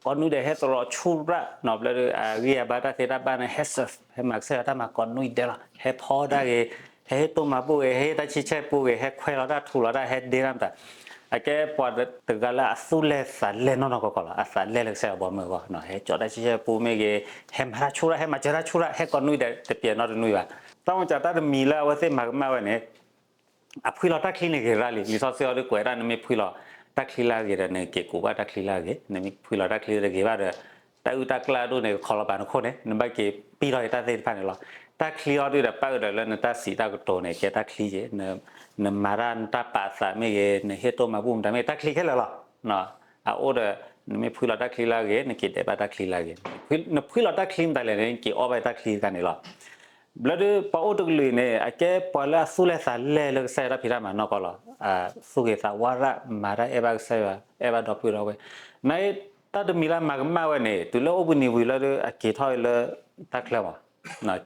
ကိးနွံဒဲးဟဲသရိာ်ဆူၣ်ရၣ်နီၤ ဘျီဒီး အဂံၢ်အဘါတၢ်သ့တၢ်ဘၣ်န့ၣ် ဟဲ serve ဟဲမၤကစၢ်ယွၤတၢ်မၤကိးနွံဒဲးလီၤ. ဟဲဖီတၢ်ဂ့ၤ, ဟဲဟ့ၣ်တိၢ်မၤဘူၣ်ဂ့ၤ, ဟဲဟ့ၣ်တၢ်ဆံဆဲၣ်ပူဂ့ၤ, ဟဲခွဲးလီၤတၢ်ထူးလီၤတၢ် ဟဲဒ့တၢ်မတၤ အကဲပှၤတဂၤလၢအသူၣ်လဲၢ်သးလဲၢ်နီၢ်နီၢ်ကီၢ်ကီၢ်လီၤ. အသးလဲၢ်လၢကစၢ်ယွၤဘီမုၢ်အဂီၢ်, ဟဲကၠီတၢ်ဆံဆဲၣ်ပူမ့ၢ်ဂ့ၤ, ဟဲမၤတၢ်ဆူၣ်ရၣ်, ဟဲမၤစၢၤတၢ်ဆူၣ်ရၣ်, ဟဲကိးနွံဒဲးတပျဲၤနီတနွံဘၣ်. တၢ်မ့ၢ်ကၠီတၢ်တမံၤလၢအဝဲသ့ၣ်မၤကမၣ်ဝဲန့ၣ် အဖှံလီၤတၢ်ချံန့ၣ်ဂ့ၤရၣ်လံ. လံာ်စီဆှံအီၤဒုးကွဲးဒၣ် နမ့ၢ်ဖှံလီၤတၢ်ချံလၢအဂ့ၤဒီး နက့ၤကူးဘၣ်တၢ်ချံလၢအဂ့ၤ, နမ့ၢ်ဖှံလီၤတၢ်ချံတဂ့ၤဘၣ်ဒီး တၢ်အုၣ်တၢ်ကျၢၢ်အဒိၣ်န့ၣ် ကခီလီၤပာ်နခိၣ်န့ၣ် နဘၣ်က့ၤပံၢ်ထီၣ်က့ၤတၢ်သ့ၣ်တဖၣ်န့ၣ်လီၤ. တၢ်ချံအီၤဒုးဒီး ပၣ်အုးဒီးလၢနတၢ်စံးတၢ်ကတိၤန့ၣ် ကဲတၢ်ချံက့ၤ, နမၤတၢ်နတၢ်ပာ်သးမ့ၢ်ဂ့ၤ, နဟ့ၣ်တိၢ်မၤဘူၣ်မတၤမ့ၢ်ဂ့ၤ တၢ်ချံခဲလၢာ်လီၤ. အအိၣ်ဒီး နမ့ၢ်ဖှံလီၤတၢ်ချံလၢအဂ့ၤ နက့ၤဒဲးဘၣ်တၢ်ချံလၢအဂ့ၤ, နဖှံလီၤတၢ်ချံမတၤလဲၣ်န့ၣ် နက့ၤအီၣ်ဘၣ်တၢ်ချံတခါန့ၣ်လီၤ. ဘျီဒုး ပှၤအိၣ်တကလုာ်န့ၣ် အကဲပှၤလၢအသူၣ်လဲၢ်သးလဲၢ်လၢကစၢ်ယွၤတၢ်ဖံးတၢ်မၤနီၢ်ကီၢ်လီၤ. သူၣ်ဂ့ၤသးဝါရၣ် မၤတၢ်အဲၣ်ဘၣ်ကစၢ်ယွၤ အဲၣ်ဘၣ်ဒီပုၢ်ဝဲၢ်, နတၢ်တမံၤလၢမၤကမၣ်ဝဲန့ၣ် တုၤလၢအိၣ်ဘှံးနံၤဝံၤလီၤဒီး အက့ၤထီၣ်လၢတၢ်ချၢမး,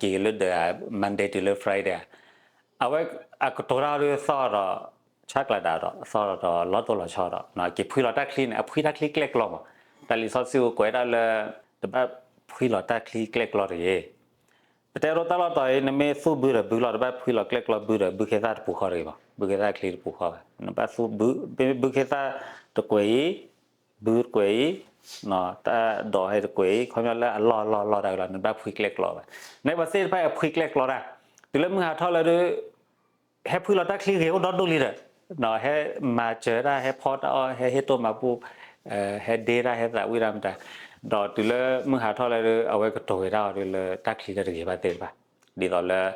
က့ၤလၢဒၢး Monday တုၤလၢ Friday ဧါ, အဝဲအကတိၤတၢ်ဒီးသီၣ်ဒီး ဆါကျးဒးဒီး သီၣ်ဒီးလီၤတိၢ်လီၤဆီဒီး က့ၤဖှံလီၤတၢ်ချံန့ၣ် အဖှံတၢ်ချံကျဲၣ်ကျီမး. တၢ်လံာ်စီဆှံအိၣ်ကွဲးဒၣ်လၢ တဘၣ်ဖှံလီၤတၢ်ချံကျဲၣ်ကျီတဂ့ၤ. ပတဲဒိတၢ်လီၢ်တီၤအံၤ နမ့ၢ်သူၣ်ဘုဒီးဘုလီၤ, တဘၣ်ဖှံလီၤကျဲၣ်ကျီဘုဒီး ဘုခ့သၣ်တပူၤဃီတဂ့ၤမး, ဘုခ့သၣ်ချံတပူၤဃီဘၣ်. နဘၣ်သူၣ်ဘု, ဘုခ့သၣ်တကွဲးအံၤ, ဘုတကွဲးအံၤ, တၢ်ဒိးဟဲတကွဲးအံၤ ခီပညီလၢအလီၢ်အလီၢ်အလီၢ်တၢ်ကလီၤ နဘၣ်ဖှံကျဲၣ်ကျီဘၣ်. နပှၤသ့ၣ်တဖၣ်အဖှံကျဲၣ်ကျီတၢ် တုၤလၢမုၢ်ဟးထီၣ်လၢဒုး ဟဲဖှံလီၤတၢ်ချံဂ့ၤအိၣ်ဒီဒူၣ်လံဒီး ဟဲမၤစၢၤတၢ် ဟဲဖီတၢ်အီၣ် ဟဲဟ့ၣ်တိၢ်မၤဘူၣ် ဟဲဒ့တၢ် ဟဲသးဝံၣ်တၢ်မတၤ, ဒီးတုၤလၢမုၢ်ဟးထီၣ်လၢဒုး အဝဲကတိၤဝဲဒၣ်အီၤဒုးလၢတၢ်ချံလၢတဂ့ၤဘၣ်သ့ၣ်တဖၣ်, ဒ်သိးလၢ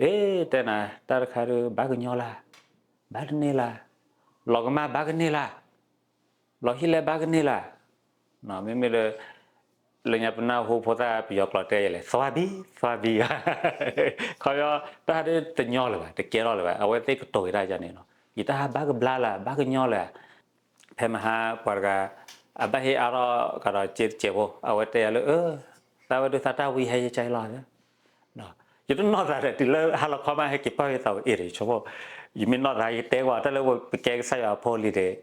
အ့ တဲနၤ တၢ်တခါဒုး ဘၣ်ကညီလၢ်, ဘၣ်တန့ၢ်လၢ်, လီၤကမၣ်ဘၣ်ကန့ၢ်လၢ် လီၤဟံၣ်လဲၢ်ဘၣ်ကန့ၢ်လၢ်, မ့မ့ၢ်ဒီး လၢညါပနၢ်ဟူဖိသၣ်ပယီၤကျိာ်တဲယဲလဲၣ် သွါဘံ သွါဘံ, ခီပညီ တၢ်ဟးဒုးတညီလၢၤဘၣ် တကဲထီၣ်လၢၤဘၣ် အဝဲသ့ၣ်ကတိၤဝဲဒၣ်ယၤန့ၣ်လီၤ. ယတၢ်ဟးဘၣ်ကဘျါလၢ် ဘၣ်ကညီလၢၤဧါ, ဖဲမဟါပှၤတဂၤ အဘၣ်ဟ့ၣ်အါထီၣ်ကဒီးစ့တစဲးဖိ အဝဲတဲယၤလၢ အၢ သးဝဲဒုးသးတၢ်ဝံဟဲယကၢလီၤ ယတနီၢ်သးဒီး တုၤလၢဟါလီၤခီမး ဟဲက့ၤပာ်ဝဲသးဝဲအ့ၣ်ဒီး ဆိကမိၣ် ယမ့ၢ်နီၢ်သး ယတဲကွၢ် တၢ်လၢပကဲကစၢ်ယွၤအဖိလံၤန့ၣ်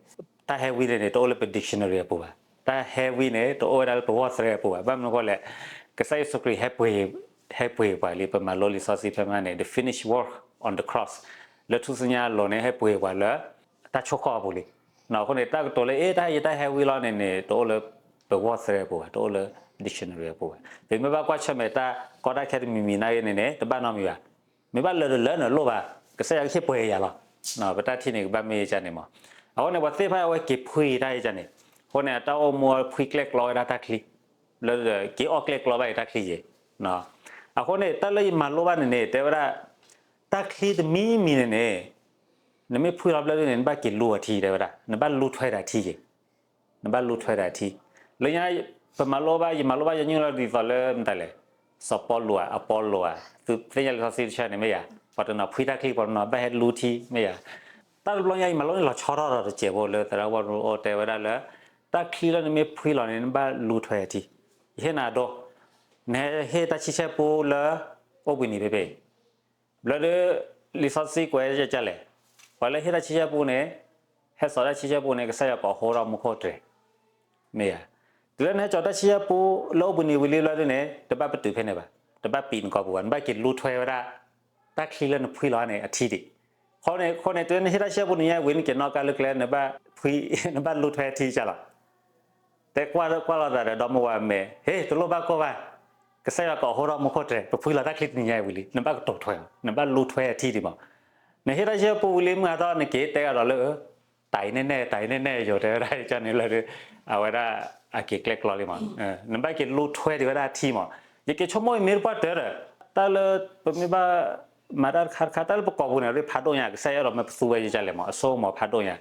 တၢ်ဟဲဝံန့ၣ်န့ၣ် တအိၣ်လၢပ dictionary အပူၤဘၣ်. တၢ်ဟဲဝံန့ၣ် တအိၣ်ဝဲဒၣ်လၢပဂီၢ်သရဲအပူၤဘၣ်. ဘၣ်မနုၤအဃိလဲၣ်, ကစၢ်ယ့ၣ်ၡူးခရံာ် ဟဲပှ့ၤပှၤလံ ပမၤလိလံာ်စီဆှံဖဲမဟါန့ၣ် the finished work on the cross လၢထူၣ်စုညါအလိၤန့ၣ် ဟဲပှ့ၤပှၤလၢ တၢ်ဆိၣ်ဃီၣ်အပူၤလံ. အဃိန့ၣ် တၢ်ကတိၤလၢ အ့ တၢ်ဟဲယတၢ်ဟဲဝံလီၤန့ၣ်န့ၣ် တအိၣ်လၢပဂီၢ်သရဲအပူၤဘၣ်, တအိၣ်လၢ dictionary အပူၤဘၣ်. ပမ့ၢ်ဘၣ်ကွၢ်ဆၢၣ်မဲာ်တၢ်ကီတၢ်ခဲတမံၤမံၤနာ်ဂ့ၤန့ၣ်န့ၣ် တဘၣ်နီတမံၤဘၣ်. မ့ၢ်ဘၣ်လၢာ်တလၢာ်န့ၣ်လိၣ်ဘၣ်, ကစၢ်ယွၤကဟ့ၣ်ပှဲၤယၤလီၤ. ပတၢ်ထံၣ်န့ၣ် ကဘၣ်မ့ၢ်ယကန့ၣ်မး. အဃိန့ၣ် ပှၤသ့ၣ်တဖၣ်အဝဲက့ၤဖှံတၢ်ယကန့ၣ်, အဃိန့ၣ် အတၢ်အိၣ်မူအဖှံကျဲၣ်ကျီဝဲဒၣ်တၢ်ချံ, လၢက့ၤအီၣ်ကျဲၣ်ကျီဘၣ်အံၤတၢ်ချံယဲၢ်. အဃိန့ၣ် တၢ်လၢယမၤလိဘၣ်န့ၣ်န့ၣ် တဲဝဲဒၣ် တၢ်ချံတမံၤမံၤန့ၣ်န့ၣ် နမ့ၢ်ဖှံလီၤဘျၢဒုန့ၣ် နဘၣ်က့ၤလူထံ တဲဝဲဒၣ်, နဘၣ်လူထွဲဒၣ်ထံက့ၤ, နဘၣ်လူထွဲဒၣ်ထံ. လၢညါ ပမၤလိဘၣ် ယမၤလိဘၣ်ယညူၣ်လီၤဒ်သိးလၢမတၤလဲၣ်, စီၤပီလူးဧါ, အပီလူးဧါ, သုသ့ၣ်ညါလံာ်စီဆှံတဆၢန့ၣ်မ့ၢ်ယၤ, ပှၤတနီၤဖှံတၢ်ချံ ပှၤတနီၤဘၣ်ဟဲလူထံမ့ၢ်ယၤ. တၢ်တဘျီညါ ယမၤလိန့ၣ်လီၤဆီထီၣ်ဒီးတစဲးဖိလၢသရၣ်ဝီၢ်ရူအိၣ်တဲဝဲဒၣ်လၢ တၢ်ချံလၢနမ့ၢ်ဖှံလီၤန့ၣ် နဘၣ်လူထွဲထံ. ယဟ့ၣ်နၤဒိ, နဟဲဟ့ၣ်တၢ်ဆံဆဲၣ်ပူလၢ အိၣ်ဘှံးနံၤဖဲဖဲအံၤ ဘျီဒုး လံာ်စီဆှံကွဲးယကလဲၣ်, ပှၤလၢဟ့ၣ်တၢ်ဆံဆဲၣ်ပူန့ၣ် ဟဲစိာ်တၢ်ဆံဆဲၣ်ပူန့ၣ် ကစၢ်ယွၤကိးဟိထီၣ်မူခိၣ်တြဲၤ, မ့ၢ်ဧါ. တုၤလၢနဟဲစိာ်တၢ်ဆံဆဲၣ်ပူလၢအိၣ်ဘှံးနံၤဝံၤလံဘျီဒုန့ၣ် တဘၣ်ပတုာ်ဖဲန့ၣ်ဘၣ်, တဘၣ်ပံးနကိာ်ပူၤဘၣ်, နဘၣ်က့ၤလူထွဲဝဲဒၣ် တၢ်ချံလၢနဖှံလီၤန့ၣ်အထံဒံး. အဃိန့ၣ် အဃိန့ၣ် တုၤလၢနဟ့ၣ်တၢ်ဆံဆဲၣ်ပူန့ၣ်ညါဝံၤ နက့ၤနီၣ်ကါလၢကျဲ နဘၣ်ဖှံ နဘၣ်လူထွဲထံကလီၤ. တဲကွၢ်ကွၢ်လိာ်သးဒီး ဒီမါဝၤအမဲာ်, ဟ့ၣ် တလိၣ်ဘၣ်ကိၢ်ဘၣ်, ကစၢ်ယွၤကိးဟိထီၣ်မူခိၣ်တြဲၤ, ပဖှံလီၤတၢ်ချံတနံၤညါအံၤဝံၤလံ, နဘၣ်ကတိၤထွဲအီၤ, နဘၣ်လူထွဲအထံဒံးမး. နဟ့ၣ်တၢ်ဆံဆဲၣ်ပူဝံၤလံ မုၢ်ဟါထီၣ် နက့ၤတဲကဒီးလၢ တၢ်အံၤနဲၣ်နဲၣ် တၢ်အံၤနဲၣ်နဲၣ် ယိၤတဲဝဲဒၣ်ကန့ၣ်လၢ အဝဲဒၣ်အက့ၤကျဲကျီလံမး. နဘၣ်က့ၤလူထွဲဒံးဝဲဒၣ်အထံမး. ယက့ၤဆိကမိၣ်အံၤမ့ၢ်တပှၢ်တၢၢ်ဒီး တၢ်လၢပမ့ၢ်ဘၣ်မၤတၢ်တခါတခါ တၢ်လၢပကိာ်ပူၤန့ၣ် ရ့ဖးဒိၣ်ညါ ကစၢ်ယွၤအဲၣ်ဒိးမ့ၢ်ပသူဝဲယကလဲၣ်မး အစိကမီၤဖးဒိၣ်ညါ.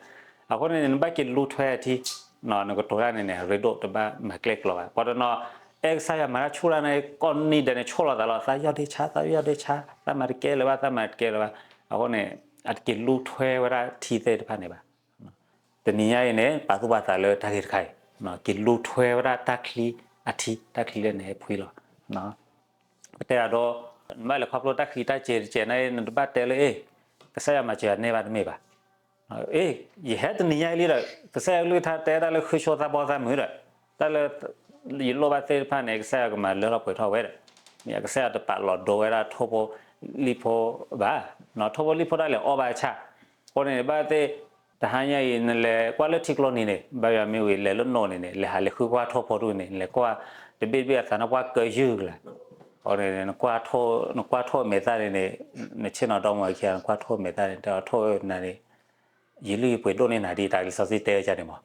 အဃိန့ၣ် နဘၣ်က့ၤလူထွဲအထံ, နကတိၤတၢ်န့ၣ်န့ၣ် ရ့ဒိၣ်တဘၣ်မၤကျဲကျီဘၣ်. ပှၤတနီၤ အဲၣ်ကစၢ်ယွၤမၤတၢ်ဆူၣ်တၢ်န့ၣ် ကိးနံၤဒဲးန့ၣ် ဆိၣ်လီၤသးလီၤ သးယီၢ်ဒ့ဆါ သးယီၢ်ဒ့ဆါ သးမၤတကဲလၢၤဘၣ် သးမၤတကဲလၢၤဘၣ်. အဃိန့ၣ် အတက့ၤလူထွဲဝဲဒၣ်ထံသ့ၣ်တဖၣ်န့ၣ်ဘၣ်. တနံၤညါအံၤန့ၣ် ပာ်သူၣ်ပာ်သးလၢတၢ်ဂ့ၢ်တခါအံၤ, က့ၤလူထွဲဝဲဒၣ်တၢ်ချံအထံ တၢ်ချံလၢနဟဲဖှံလီၤ. ပတဲအဒိ နဘၣ်လဲၤခီဖျိတၢ်ဃံးတၢ်စ့ၤတစဲးန့ၣ် နတဘၣ်တဲလၢ အ့ၣ် ကစၢ်ယွၤမၤစၢၤယၤန့ၢ်ဘၣ်တမ့ၢ်ဘၣ်. အ့ၣ် ယဟဲတနံၤညါအံၤလံဒီး ကစၢ်ယွၤကလုၢ်ကထါတဲတၢ်လၢဃုဆိသးဘီသးမုာ်ဒီး တၢ်လၢ ယလိၣ်ဘၣ်သ့ၣ်တဖၣ်န့ၣ် ကစၢ်ယွၤကမၤလၢထီၣ်ပှဲၤထီၣ်ဝဲဒီး မ့ၢ်ကစၢ်ယွၤတပာ်လီၤဒိဝဲဒၣ်ထိၣ်ဖိလံၣ်ဖိဘၣ်, ထိၣ်ဖိလံၣ်ဖိဒၣ်လဲာ်အီၣ်ဘၣ်ဆၣ်, အဃိန့ၣ် ဘၣ်သ့ၣ် တဟါညါအံၤ နလဲၤကွၢ်လၢထံကျိနံၤန့ၣ် ဘၣ်ယွၤမ့ၢ်ဝံၤလဲၤလၢနိၣ်န့ၣ်န့ၣ် လဲၤဟးလဲၤဃုကွၢ်ထိၣ်ဖိတန့ၣ် နလဲၤကွၢ် တဘ့ၣ်တဘ့ၣ်အသးနကွၢ်ကၢယုၢ်ကလါ, အဃိန့ၣ် နကွၢ်ထိၣ်မဲာ်သၣ်န့ၣ်န့ၣ် နဆ့ၣ်နီၤဒီမါဝၤခံဂၤ နကွၢ်ထိၣ်မဲာ်သၣ်န့ၣ် တဲအီၤထိၣ်နၤန့ၣ် ယလုၢ်ယပှ့ၤဒိၣ်န့ၢ်နၤဒ်တၢ်လံာ်စီဆှံတဲဝဲဒ်န့ၣ်မး.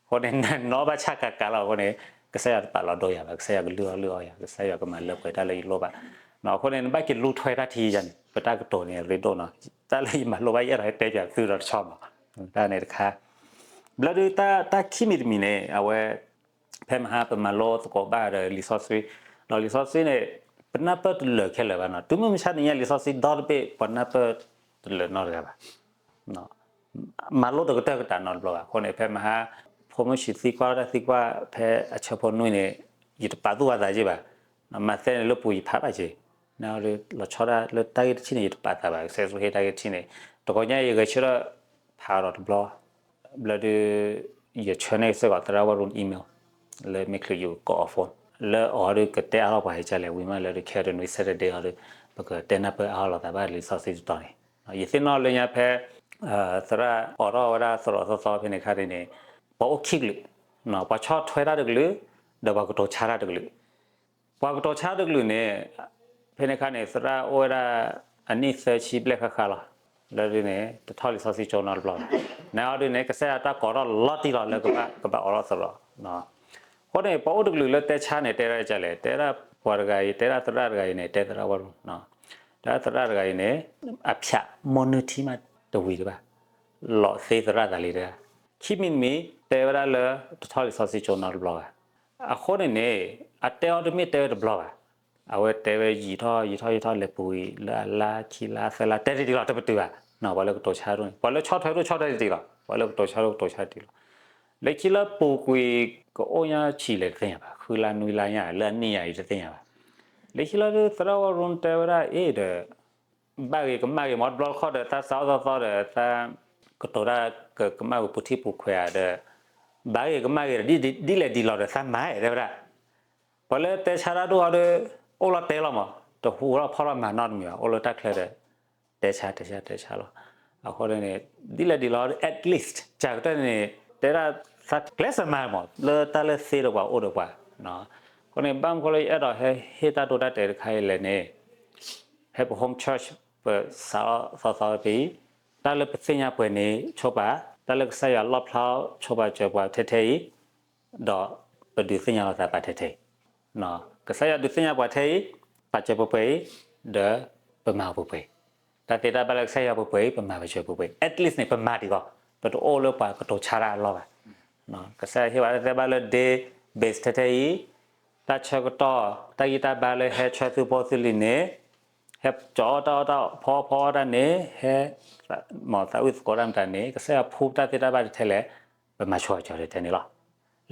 အဃိန့ၣ် နနီၢ်ဘၣ်ဆၣ်ကးကးလီၤအဃိန့ၣ် ကစၢ်ယွၤတပာ်လီၤဒိယၤဘၣ်, ကစၢ်ယွၤကလုၢ်အီၣ်လုၢ်အီယၤ, ကစၢ်ယွၤကမၤလၢပှဲၤတၢ်လၢယလိၣ်ဘၣ်. အဃိန့ၣ် နဘၣ်က့ၤလူၤထွဲတၢ်ထံယၤန့ၣ် ပတၢ်ကတိၤန့ၣ်ရ့ဒိၣ်နီၤ, တၢ်လၢယမၤလိဘၣ်ယအဲၣ်ဒိးဟဲတဲပၠး သုဒီးတဆီမး, တၢ်န့ၣ်တခါ ဘျီဒုးတၢ်ခံမံၤတမံၤန့ၣ် အဝဲ ဖဲမဟါပမၤလိသကိးဘၣ်ဒီးလံာ်စီဆှံ, ဒီးလံာ်စီဆှံန့ၣ် ပနၢ်ပၢၢ်တလၢာ်ခဲလၢာ်ဘၣ်နီၤ, တုၤမုၢ်မဆါတနံၤညါလံာ်စီဆှံဒီတဘ့ၣ် ပှၤနၢ်ပၢၢ်တလၢာ်နီတဂၤဘၣ်. မၤလိတကတၢၢ်ကတၢၢ်နီတဘျီဘၣ်. အဃိန့ၣ် ဖဲမဟါ ဖိမုၣ်ဆံးသံကွၢ်တၢ်သံကွၢ် ဖဲအဆၢဖိနွံန့ၣ် ယတပာ်သူၣ်ပာ်သးက့ဘၣ်. မၤသဲန့ၣ်လၢပူၤယဖးဘၣ်က့, နလီၤဆီဒၣ်လၢတၢ်ဂ့ၢ်တထံၣ်န့ၣ် ယတပာ်သးဘၣ်, ကစဲးစူဟ့ၣ်တၢ်ဂ့ၢ်တထံၣ်န့ၣ် တကီညါအံၤဂဲၤဆၢထၢၣ်ဖးဒီးတဘျီ ဘျီဒုး ယဆှၢန့ၢ်စ့ၢ်ကီးသရၣ်ဝဲရူ email လၢမ့ၢ်ချုးယကကိးအီၤ phone လၢအီၤဒုးကတဲအါထီၣ်ပှၤဟဲကလဲၣ် ဝံၤမးလၢဒုး ခဲအံၤတနွံ Saturday အီၤဒုး ပကတဲနၢ်ပၢၢ်အါထီၣ်လိာ်သးဘၣ်လံာ်စီဆှံတတီၤန့ၣ်. ယသ့ၣ်နီၣ်လၢညါဖဲ သရၣ်အိးထီၣ်ဝဲဒၣ်သရိာ်သီသီဖဲန့ၣ်ခါန့ၣ် ပှၤအိၣ်ခံကလုာ်, ပှၤဆီၣ်ထွဲတၢ်တကလုာ် ဒီးပှၤကတိၤဆါတၢ်တကလုာ် ပှၤကတိၤဆါတကလုာ်န့ၣ် ဖဲန့ၣ်ခါန့ၣ် သရၣ်အိၣ်ဝဲဒၣ်အနံၣ်သၢဆံဘျဲၣ်ဃၣ်ဃၣ်လီၤ. လၢဒုးန့ၣ် တထီၣ်လံာ်စီဆှံကၠိနီတဘျီဘၣ်. နအီၤဒုးန့ၣ် ကစၢ်ယွၤတၢ်ကိးထီၣ်လီၤတံၢ်လီၤလၢကဘၣ်အိးထီၣ်သရိာ်. အဃိန့ၣ် ပှၤအိၣ်တကလုာ်လၢတဲဆါန့ၣ် တဲဒၣ်ကလဲၣ်, တဲဒၣ်ပှၤတဂၤအံၤ တဲဒၣ်သရၣ်တဂၤအံၤန့ၣ် တဲသရၣ်ဝဲရူ, တဲဒၣ်သရၣ်တဂၤအံၤန့ၣ် အဖၠးမိၢ်နုာ်ထံမးတဝံၤတဘၣ်, လီၤသ့သရၣ်သးလံတဂၤ. ခံမံၤတမံၤ တဲဝဲဒၣ်လၢ တထီၣ်လံာ်စီဆှံကၠိနီတဘျီဘၣ်. အဃိန့ၣ်န့ၣ် အတဲအီၤတမ့ၢ်တဲဝဲတဘျီဘၣ်. အဝဲတဲဝဲယံာ်ထီၣ်ယံာ်ထီၣ်ယံာ်ထီၣ် လဲၤပူၤဝံၤလၢအလါခံလါသၢလါ တဲတ့ၢ်တ့ၢ်လီၤ တပတုာ်ဘၣ်. ပှၤလၢကတိၤဆါဒိၣ်န့ၣ် ပှၤလၢဆီၣ်ထွဲဒိၣ်ဆီၣ်ထွဲတ့ၢ်လီၤ, ပှၤလၢကတိၤဆါဒိၣ်ကတိၤဆါတ့ၢ်လီၤ. လၢခံလၢပူၤကွံာ်ကအိၣ်ညါဆံးလဲၣ်တသ့ၣ်ညါဘၣ်, ဃုလါနွံလါညါ လၢအနံၣ်ညါအံၤတသ့ၣ်ညါဘၣ်. လၢခံလၢဒုးသရၣ်ဝဲရူတဲဝဲဒၣ်အ့ၣ်ဒီး ဘၣ်ဂ့ၤကမၣ်ဂ့ၤမ့ၢ်တဘျီတခီၣ်ဒီး သးစးအီၣ်သီသီဒီး သးကတိၤတၢ်ကမၣ်ဝံၤပူၤထံပူၤခွဲးဧါဒီး ဘၣ်ဂ့ၤကမၣ်ဂ့ၤဒီးဒ်လဲၣ်ဒ်လဲၣ်ဒီး သးမၤဧါတဲဝဲဒၣ်. ပှၤလၢတဲဆါတၢ်ဒိၣ်အီၤဒီး အိၣ်လီၤတဲလီၤမး, တဟူးထီၣ်ဖီၣ်ထီၣ်မၤနီတမံၤဘၣ်, အိၣ်လၢတၢ်ချၢဒီး တဲဆါတဲဆါတဲဆါလီၤ. အဃိန့ၣ် ဒ်လဲၣ်ဒ်လဲၣ် at least ကၢ်ကတၢၢ်န့ၣ် တဲဒၣ်သးကျဲးစၢးမၤမး လၢတၢ်လၢသ့ဒီးပှၤအိၣ်ဒီးပှၤ အဃိန့ၣ် ဘၣ်မနုၤဃိလၢယအဲၣ်ဒိးဟဲဟ့ၣ်တၢ်တိၢ်တၢ်တဲာ်တခါအံၤလဲၣ်န့ၣ် ဖဲပ home church ပစးထီၣ်သီသီဖဲအံၤ တၢ်လၢပသ့ၣ်ညါပှဲၤန့ၣ်ဆိပာ်, တၢ်လၢကစၢ်ယွၤလီၣ်ဖျါဆိပာ်စၢၤပှၤထဲထဲအံၤ, ဒီးပဒုးသ့ၣ်ညါလီၤသးပာ်ထဲထဲအံၤ, ကစၢ်ယွၤဒုးသ့ၣ်ညါပှၤထဲအံၤ, ပာ်စၢၤပှဲၤပှဲၤအံၤ, ဒီးပမၤပှဲၤပှဲၤအံၤ, တၢ်သ့တၢ်ဘၣ်လၢကစၢ်ယွၤပှဲၤပှဲၤအံၤ ပမၤပာ်စၢၤပှဲၤပှဲၤအံၤ at least န့ၣ် ပမၤဒံးအီၤ, ပတအိၣ်လၢပှၤကတိၤဆါတၢ်အလီၢ်ဘၣ်. ကစၢ်ယွၤဟ့ၣ်ဝဲတၢ်သ့တၢ်ဘၣ်လၢ day base ထဲထဲအံၤ, တၢ်ဆၢကတီၢ် တၢ်ဂံၢ်တၢ်ဘါလၢဟဲဆှၢသုးဖိသုးလံၤန့ၣ်, ဟဲကၠီအီၣ်တၢ်အီၣ်တၢ်ဖီဖီအီၣ်တၢ်န့ၣ်, ဟဲ မၤသးအုၣ်သကိးတၢ်မတၤန့ၣ် ကစၢ်ယွၤဖှူတၢ်သ့တၢ်ဘၣ်ထဲထဲလဲၣ်, ပမၤဆိအီၤကၠီၤထဲထဲန့ၣ်လီၤ.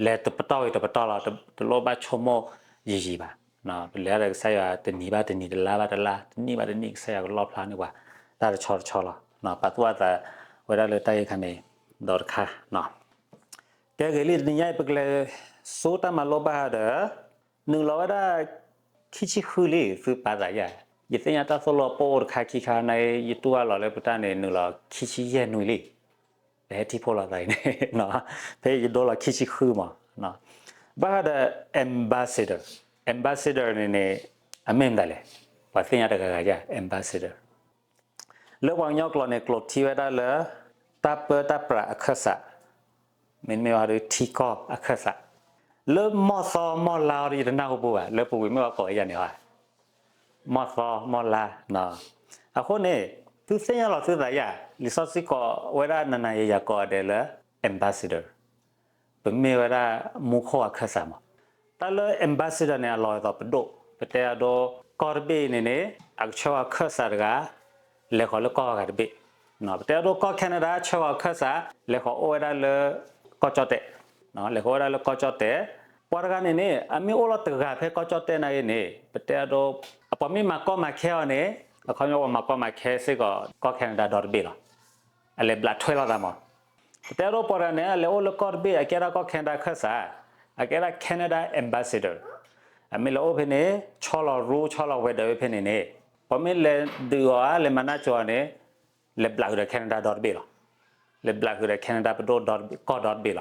လဲၤတပတီၢ်ဝံၤတပတီၢ်လီၤ, တလိၣ်ဘၣ်ဆိကမိၣ်ယံာ်ယံာ်ဘၣ်. ပလဲၤဒီးကစၢ်ယွၤတနံၤဘၣ်တနံၤ တလါဘၣ်တလါ တနံၣ်ဘၣ်တနံၣ် ကစၢ်ယွၤကလီၣ်ဖျါန့ၢ်ပှၤ တၢ်တဆီတဆီလီၤ. ပာ်သူၣ်ပာ်သးဝဲဒၣ်လၢတၢ်ဂ့ၢ်ခါန့ၣ် ဒီးတခါ ကဲဂ့ၤလံ တနံၤညါအံၤ ပကလဲၤဆိတၢ်မၤလိဘၣ်ဒီး နုာ်လီၤဝဲဒၣ် ခံဆံဃုလံ သုပာ်သးယၤ, ယသ့ၣ်ညါတၢ်သိၣ်လိအပိၢ်အိၣ်တခါခံခါန့ၣ် ယတူၢ်ဘၣ်လီၤလၢပတၢ်န့ၣ် နုာ်လီၤခံဆံယဲၢ်နွံလံ. ပဟဲထံၣ်ဖှိၣ်လိာ်သးအံၤန့ၣ် ဖဲယဒိလီၤခံဆံဃုမး, ဘၣ်ဃးဒီး ambassador, ambassador န့ၣ်န့ၣ် အမ့ၢ်မတၤလဲၣ်, ပှၤသ့ၣ်ညါတဂၤဂၤယၤ ambassador လၢပှၤကညီကျိာ်န့ၣ် ကျိာ်ထံဝဲဒၣ်လၢ တၢ်ပၢတၢ်ပြးအခၢၣ်စး, မ့တမ့ၢ်ဘၣ်ဒီးထံကီၢ်အခၢၣ်စး, လၢမီၢ်သီမီၢ်လါအီၤဒီး ယတနၢ်ဟူပူၤဘၣ်, လၢပူၤကွံာ်မ့ၢ်ပှၤကိးဝဲယၤန့ၣ်ဧါ, မီၢ်သီမီၢ်လါ, အဃိန့ၣ် သုသ့ၣ်ညါလီၤသုသးယၤ, လံာ်စီဆှံကိးဝဲဒၣ်နၤနၤယၤယၤကိးဂၤဒဲးလၢ ambassador ပမ့ၢ်ဝဲဒၣ်မူခိၣ်အခၢၣ်စးမး, တၢ်လၢ ambassador န့ၣ် အလီၤအသးပဒိၣ်, ပတဲအဒိ ကီၢ်တဘ့ၣ်အံၤန့ၣ်န့ၣ် အကဆှၢဝဲအခၢၣ်စးတဂၤ လဲၤဃီၤလၢကီၢ်ဂၤတဘ့ၣ်, ပတဲအဒိ ကီၢ် Canada ဆှၢဃီၤအခၢၣ်စး လဲၤဃီၤအိၣ်ဝဲဒၣ်လၢ ကီၢ်ကၠီၣ်တဲာ်, လဲၤဃီၤဝဲဒၣ်လၢကီၢ်ကၠီၣ်တဲာ်, ပှၤတဂၤန့ၣ်န့ၣ် အမ့ၢ်အိၣ်လီၤတဂၤဖဲကီၢ်ကၠီၣ်တဲာ်နာ်ဂ့ၤန့ၣ် ပတဲအဒိ အပှၤမ့ၢ်မၤကီမၤခဲအီၤန့ၣ် အခီပညီပှၤမၤကီမၤခဲစ့ၢ်ကီး ကီၢ် Canada ဒီတဘ့ၣ်လီၤ. အလဲၤဘျးထွဲလိာ်သးမး, ပတဲအဒိပှၤတဂၤန့ၣ် အလဲၤအိၣ်လၢကီၢ်တဘ့ၣ် အကဲဒၣ်ကီၢ် Canada အခၢၣ်စး, အကဲဒၣ် Canada ambassador. အမ့ၢ်လဲၤအိၣ်ဖဲန့ၣ် ဆီလီၤ rule ဆီလီၤ weather ဖဲန့ၣ်န့ၣ် ပှၤမ့ၢ်လဲၤဒုးအီၤဧါ လဲၤမၤနၢ်ကၠိအီၤန့ၣ် လဲၤဘျးဃုာ်ဒီး Canada ဒီတဘ့ၣ်လီၤ. လဲၤဘျးဃုာ်ဒီး Canada ပဒိၣ်ဒီတဘ့ၣ် ကီၢ်ဒီတဘ့ၣ်လီၤ.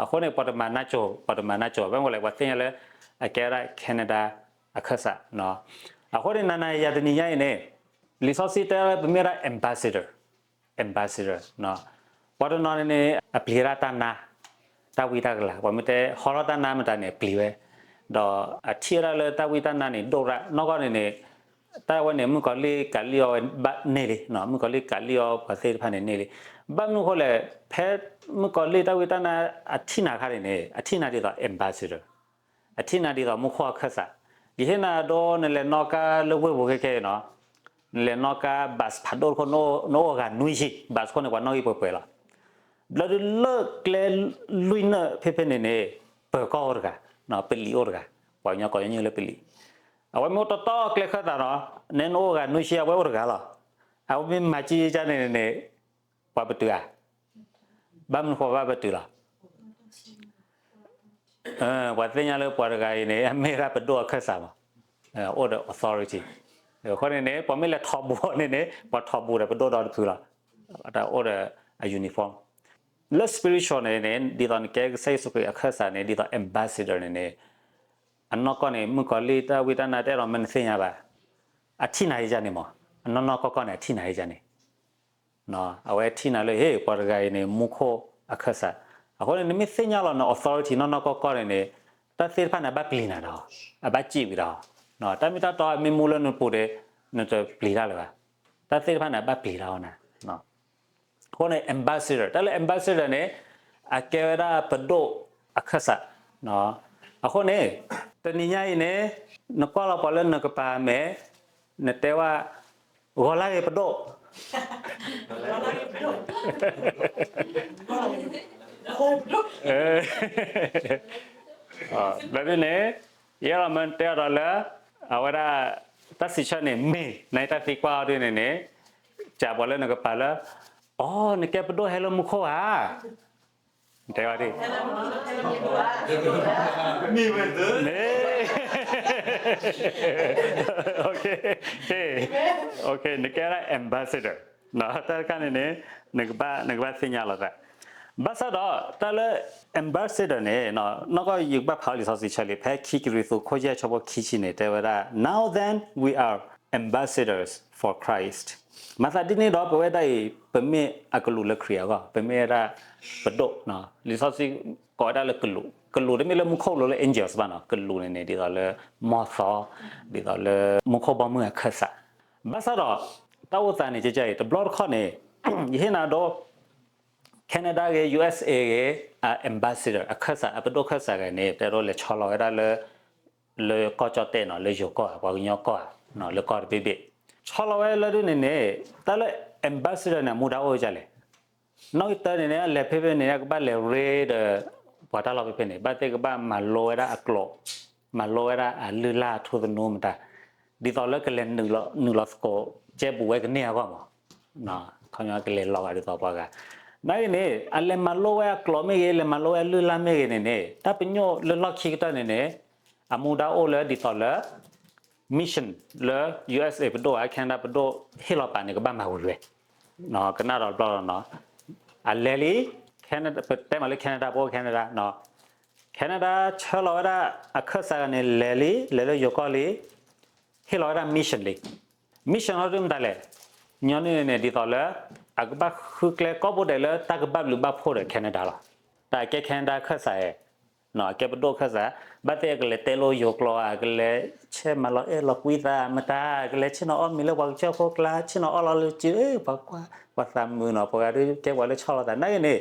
အဃိန့ၣ် ပှၤတမၤနၢ်ကၠိ ပှၤတမၤနၢ်ကၠိ ဘၣ်မနုၤလဲၣ် ပှၤသ့ၣ်ညါလၢ အကဲဝဲဒၣ် Canada အခၢၣ်စး. အဃိန့ၣ် နၤနၤယၤတနံၤညါအံၤန့ၣ် လံာ်စီဆှံတဲလၢပမ့ၢ်ဝဲဒၣ် ambassador, ambassador ပှၤတနီၤန့ၣ်န့ၣ် အပျံၤဝဲဒၣ်တၢ်နါ တၢ်ဝံတၢ်ကလၤ ပှၤမ့ၢ်တဲဟီထီၣ်တၢ်နါမတၤန့ၣ် အပျံၤဝဲ, ဒီးအထံၣ်ဝဲဒၣ်လၢတၢ်ဝံတၢ်နါန့ၣ် ဒိၣ်ရၣ် နီၢ်ကီၢ်န့ၣ်န့ၣ် တၢ်ဝဲန့ၣ် မုၣ်ကီၤလံၢ်ကးလံၣ်အီၤဝဲဘၣ်န့ၢ်လံ, မုၣ်ကီၤလံၢ်ကးလံၣ်အီၤပှၤသ့ၣ်တဖၣ်န့ၣ်န့ၢ်လံ. ဘၣ်မနုၤအဃိလဲၣ်, ဖဲမုၣ်ကီၤလံၢ်တၢ်ဝံတၢ်နါအထံၣ်နၤအခါန့ၣ်န့ၣ် အထံၣ်နၤဒ်သိး ambassador, အထံၣ်နၤဒ်သိးမူခိၣ်အခၢၣ်စး. ယဟ့ၣ်နၤဒိ နလဲၤနီၣ်ကါလၢဝ့ၢ်ပူၤခဲခဲအံၤနီၤ, နလဲၤနီၣ်ကါ bus ဖးဒိၣ်တခိၣ် နအိၣ်ဂၤနွံဆံ bus ခိၣ်န့ၣ် ပှၤနီၣ်ဂံၢ်ပှဲၤပှဲၤလီၤ. ဘျီဒုးလၢကျဲလွံၢ်နၢၣ်ဖဲဖဲန့ၣ်န့ၣ် ပၢၤကီၢ်အိၣ်တဂၤ, ပလံၤအိၣ်တဂၤ, ပှၤကညီကီၢ်ညီနုၢ်လၢပလံၤ, အဝဲမ့ၢ်အိၣ်တီတီကျဲခၢၣ်သးနီၤ, နဲနအိၣ်ဂၤနွံဆံ အဝဲအိၣ်တဂၤလီၤ. အဝဲမ့ၢ်မၤကၠံကၠါန့ၣ်န့ၣ် ပှၤပတုာ်ဧါ, ဘၣ်မနုၤဃိဘၣ်ပတုာ်လီၤ. ပှၤသ့ၣ်ညါလၢပှၤတဂၤအံၤန့ၣ် အမ့ၢ်ဝဲဒၣ်ပဒိၣ်အခၢၣ်စးမး, အိၣ်ဒီး authority. အဃိန့ၣ်န့ၣ် ပှၤမ့ၢ်လဲၤထီၣ်ဘူးအီၤန့ၣ်န့ၣ် ပှၤထီၣ်ဘူးဒီးပဒိၣ်ဒီတဖုလီၤ. တၢ်အိၣ်ဒီးအ uniform. လၢ spiritual န့ၣ်န့ၣ် ဒ်သိးနကဲကစၢ်ယ့ၣ်ၡူးခရံာ်အခၢၣ်စးန့ၣ် ဒ်သိး ambassador န့ၣ်န့ၣ် အနီၢ်ကီၢ်န့ၣ် မုၣ်ကီၤလံၢ်တၢ်ဝံတၢ်နါတအဲၣ်ဒိးမ့ၢ်နသ့ၣ်ညါဘၣ်. အထံၣ်နၤယကန့ၣ်မး, အနီၢ်နီၢ်ကီၢ်ကီၢ်န့ၣ် အထံၣ်နၤယကန့ၣ် အဝဲထံၣ်နၤလၢ ဟ့ၣ် ပှၤတဂၤအံၤန့ၣ် မူခိၣ်အခၢၣ်စး. အဃိန့ၣ် နမ့ၢ်သ့ၣ်ညါလီၤန authority နီၢ်နီၢ်ကီၢ်ကီၢ်န့ၣ်န့ၣ် တၢ်သ့ၣ်တဖၣ်န့ၣ် အဘၣ်ပျံၤနၤဒီး အဘၣ်စံးဝံၤဒီး တၢ်မ့ၢ်တၢ်တီအမ့ၢ်မူလၢနပူၤဒီး နတပျံၤတၢ်လၢၤဘၣ်. တၢ်သ့ၣ်တဖၣ်န့ၣ် အဘၣ်ပျံၤတၢ်အီၤနၤ. အဃိန့ၣ် ambassador, တၢ်လၢ ambassador န့ၣ် အကဲဝဲဒၣ်ပဒိၣ်အခၢၣ်စး. အဃိန့ၣ် တနံၤညါအံၤန့ၣ် နကွၢ်လီၤပှၤလၢနကပၤမဲာ် နတဲဝဲ ဂီၤလၢဂ့ၤပဒိၣ် လၢဒ်န့ၣ် ယအဲၣ်ဒိးမ့ၢ်တဲအီၤဒီးလၢ အဝဲဒၣ် တၢ်စံးဆၢန့ၣ် မ့ၢ်နတၢ်သံကွၢ်အီၤဒ်န့ၣ်န့ၣ် စံးပှၤလၢနကပၤလၢ အိ နကဲပဒိၣ်ဟဲလၢမူခိၣ်ဧါ တဲဝဲဒ် မ့ၢ်ဝဲ နကဲဒၣ် ambassador တၢ်တခါန့ၣ်န့ၣ် နကဘၣ်သ့ၣ်ညါလီၤသး. ဘၣ်ဆၣ်ဒီး တၢ်လၢ ambassador န့ၣ် နီၢ်ကီၢ်ယကဘၣ်ဖးအီၤလံာ်စီဆှံဆၢလံ ဖဲခံကရံၣ်သူး ခိၣ်ယဲၢ်ဆၢဖိခံဆံန့ၣ် တဲဝဲဒၣ် Now then we are ambassadors for Christ. မၤသးဒ်န့ၣ်ဒီး ပဝဲဒၣ်အံၤ ပမ့ၢ်အကလူးလၢခရံာ်အဂီၢ် ပမ့ၢ်ဝဲဒၣ်ပဒိၣ်, လံာ်စီဆှံကိးဝဲဒၣ်လၢကလူး, ကလူးတမ့ၢ်လၢမူခိၣ်လိၤလၢ angels ဘၣ်နီၤ, ကလူးန့ၣ်န့ၣ် ဒ်သိးလၢ မီၢ်သီ, ဒ်သိးလၢ မူခိၣ်ဘီမုၢ်အခၢၣ်စး. ဘၣ်ဆၣ်ဒီး တၢ်အိၣ်သးန့ၣ် ကကဲအံၤ တဘျီတခီၣ်န့ၣ် ယဟ့ၣ်နၤဒိ Canada ဂ့ၤ U S A ဂ့ၤ အ ambassador အခၢၣ်စး အပဒိၣ်ခၢၣ်စးဂၤန့ၣ် တဲဒိလဲၤဆီလီၤဝဲဒၣ်လၢ လၢကီၢ်ကၠီၣ်တဲၣ်နီၤ, လၢယိၤကီၢ်ဧါ, ပှၤကညီကီၢ်ဧါ, လၢကီၢ်တဘ့ၣ်ဘ့ၣ်, ဆီလီၤဝဲလၢဒ်န့ၣ်န့ၣ် တၢ်လၢ ambassador န့ၣ် အမူဒါအိၣ်ဒ်လဲၣ်. နီၣ်ဂံၢ်တၢန့ၣ်န့ၣ် အလဲၤဖဲဖဲန့ၣ် အကဘၣ်လဲၤရ့ဒီး ပှၤတၢ်လီၢ်ဖဲဖဲန့ၣ် ဘၣ်သ့ၣ်ကဘၣ်မၤလိဝဲဒၣ်အကျိာ်, မၤလိဝဲဒၣ်အလုၢ်အလၢ်အထူသနူမတၤ, ဒ်သိးလၢကလဲၤနုာ်လီၤသကိး ကဲဘူးဝဲကန့ၢ်အဂီၢ်မး ခီပညီကလဲၤလီၤဂာ်ဒ်သိးပှၤဂၤ. နာ်ဂ့ၤန့ၣ် အလဲၤမၤလိဝဲအကျိာ်မ့ၢ်ဂ့ၤ, လဲၤမၤလိဝဲအလုၢ်အလၢ်မ့ၢ်ဂ့ၤန့ၣ်န့ၣ် တၢ်ပညိၣ်လၢလီၢ်ခံကတၢၢ်န့ၣ်န့ၣ် အမူဒါအိၣ်လၢဒ်သိးလၢ mission လၢ U S A ပဒိၣ်ဧါ Canada ပဒိၣ်ဟ့ၣ်လီၤပာ်န့ၣ် ကဘၣ်မၤဝံၤဝဲ, ကနၣ်ဒီးတဘျီလီၤနီၤ. အလဲၤလံ ပတဲမးလၢ Canada ပအိၣ် Canada နီၤ, Canada ဆှၢလီၤဝဲဒၣ်အခၢၣ်စးဂၤန့ၣ် လဲၤလံ လဲၤလၢယိၤကီၢ်လံ ဟ့ၣ်လီၤဝဲဒၣ် mission လံ. mission ဟီဒ်မတၤလဲၣ်, ညီနုၢ်န့ၣ် ဒ်သိးလၢ အကဘၣ်ဃုကျဲကိးဘိဒဲးလၢတၢ်ကဘၣ်ဘျုးဘၣ်ဖှိၣ်ဒီး Canada လီၤ. တၢ်အကဲ Canada ခၢၣ်စးဧါ, အကဲပဒိၣ်ခၢၣ်စး, ဘၣ်သ့ၣ်အကလဲၤတဲလိာ်ယိၤကျိာ်ဧါ, ကလဲၤဆဲးမၤလီၤအဲၣ်လီၤကွံသးမတၤ, ကလဲၤဆ့ၣ်နီၤအီၣ်မ့ၤလၢပှၤကစၢၢ်ခိၣ်ကျါ, ဆ့ၣ်နီၤအီၣ်လီၤလၢစု, ပှၤကွၢ်, ပှၤသးမုာ်နီၤ, ပှၤဂၤဒုးကဲပှၤလၢဆီလီၤသး, နာ်ဂ့ၤန့ၣ်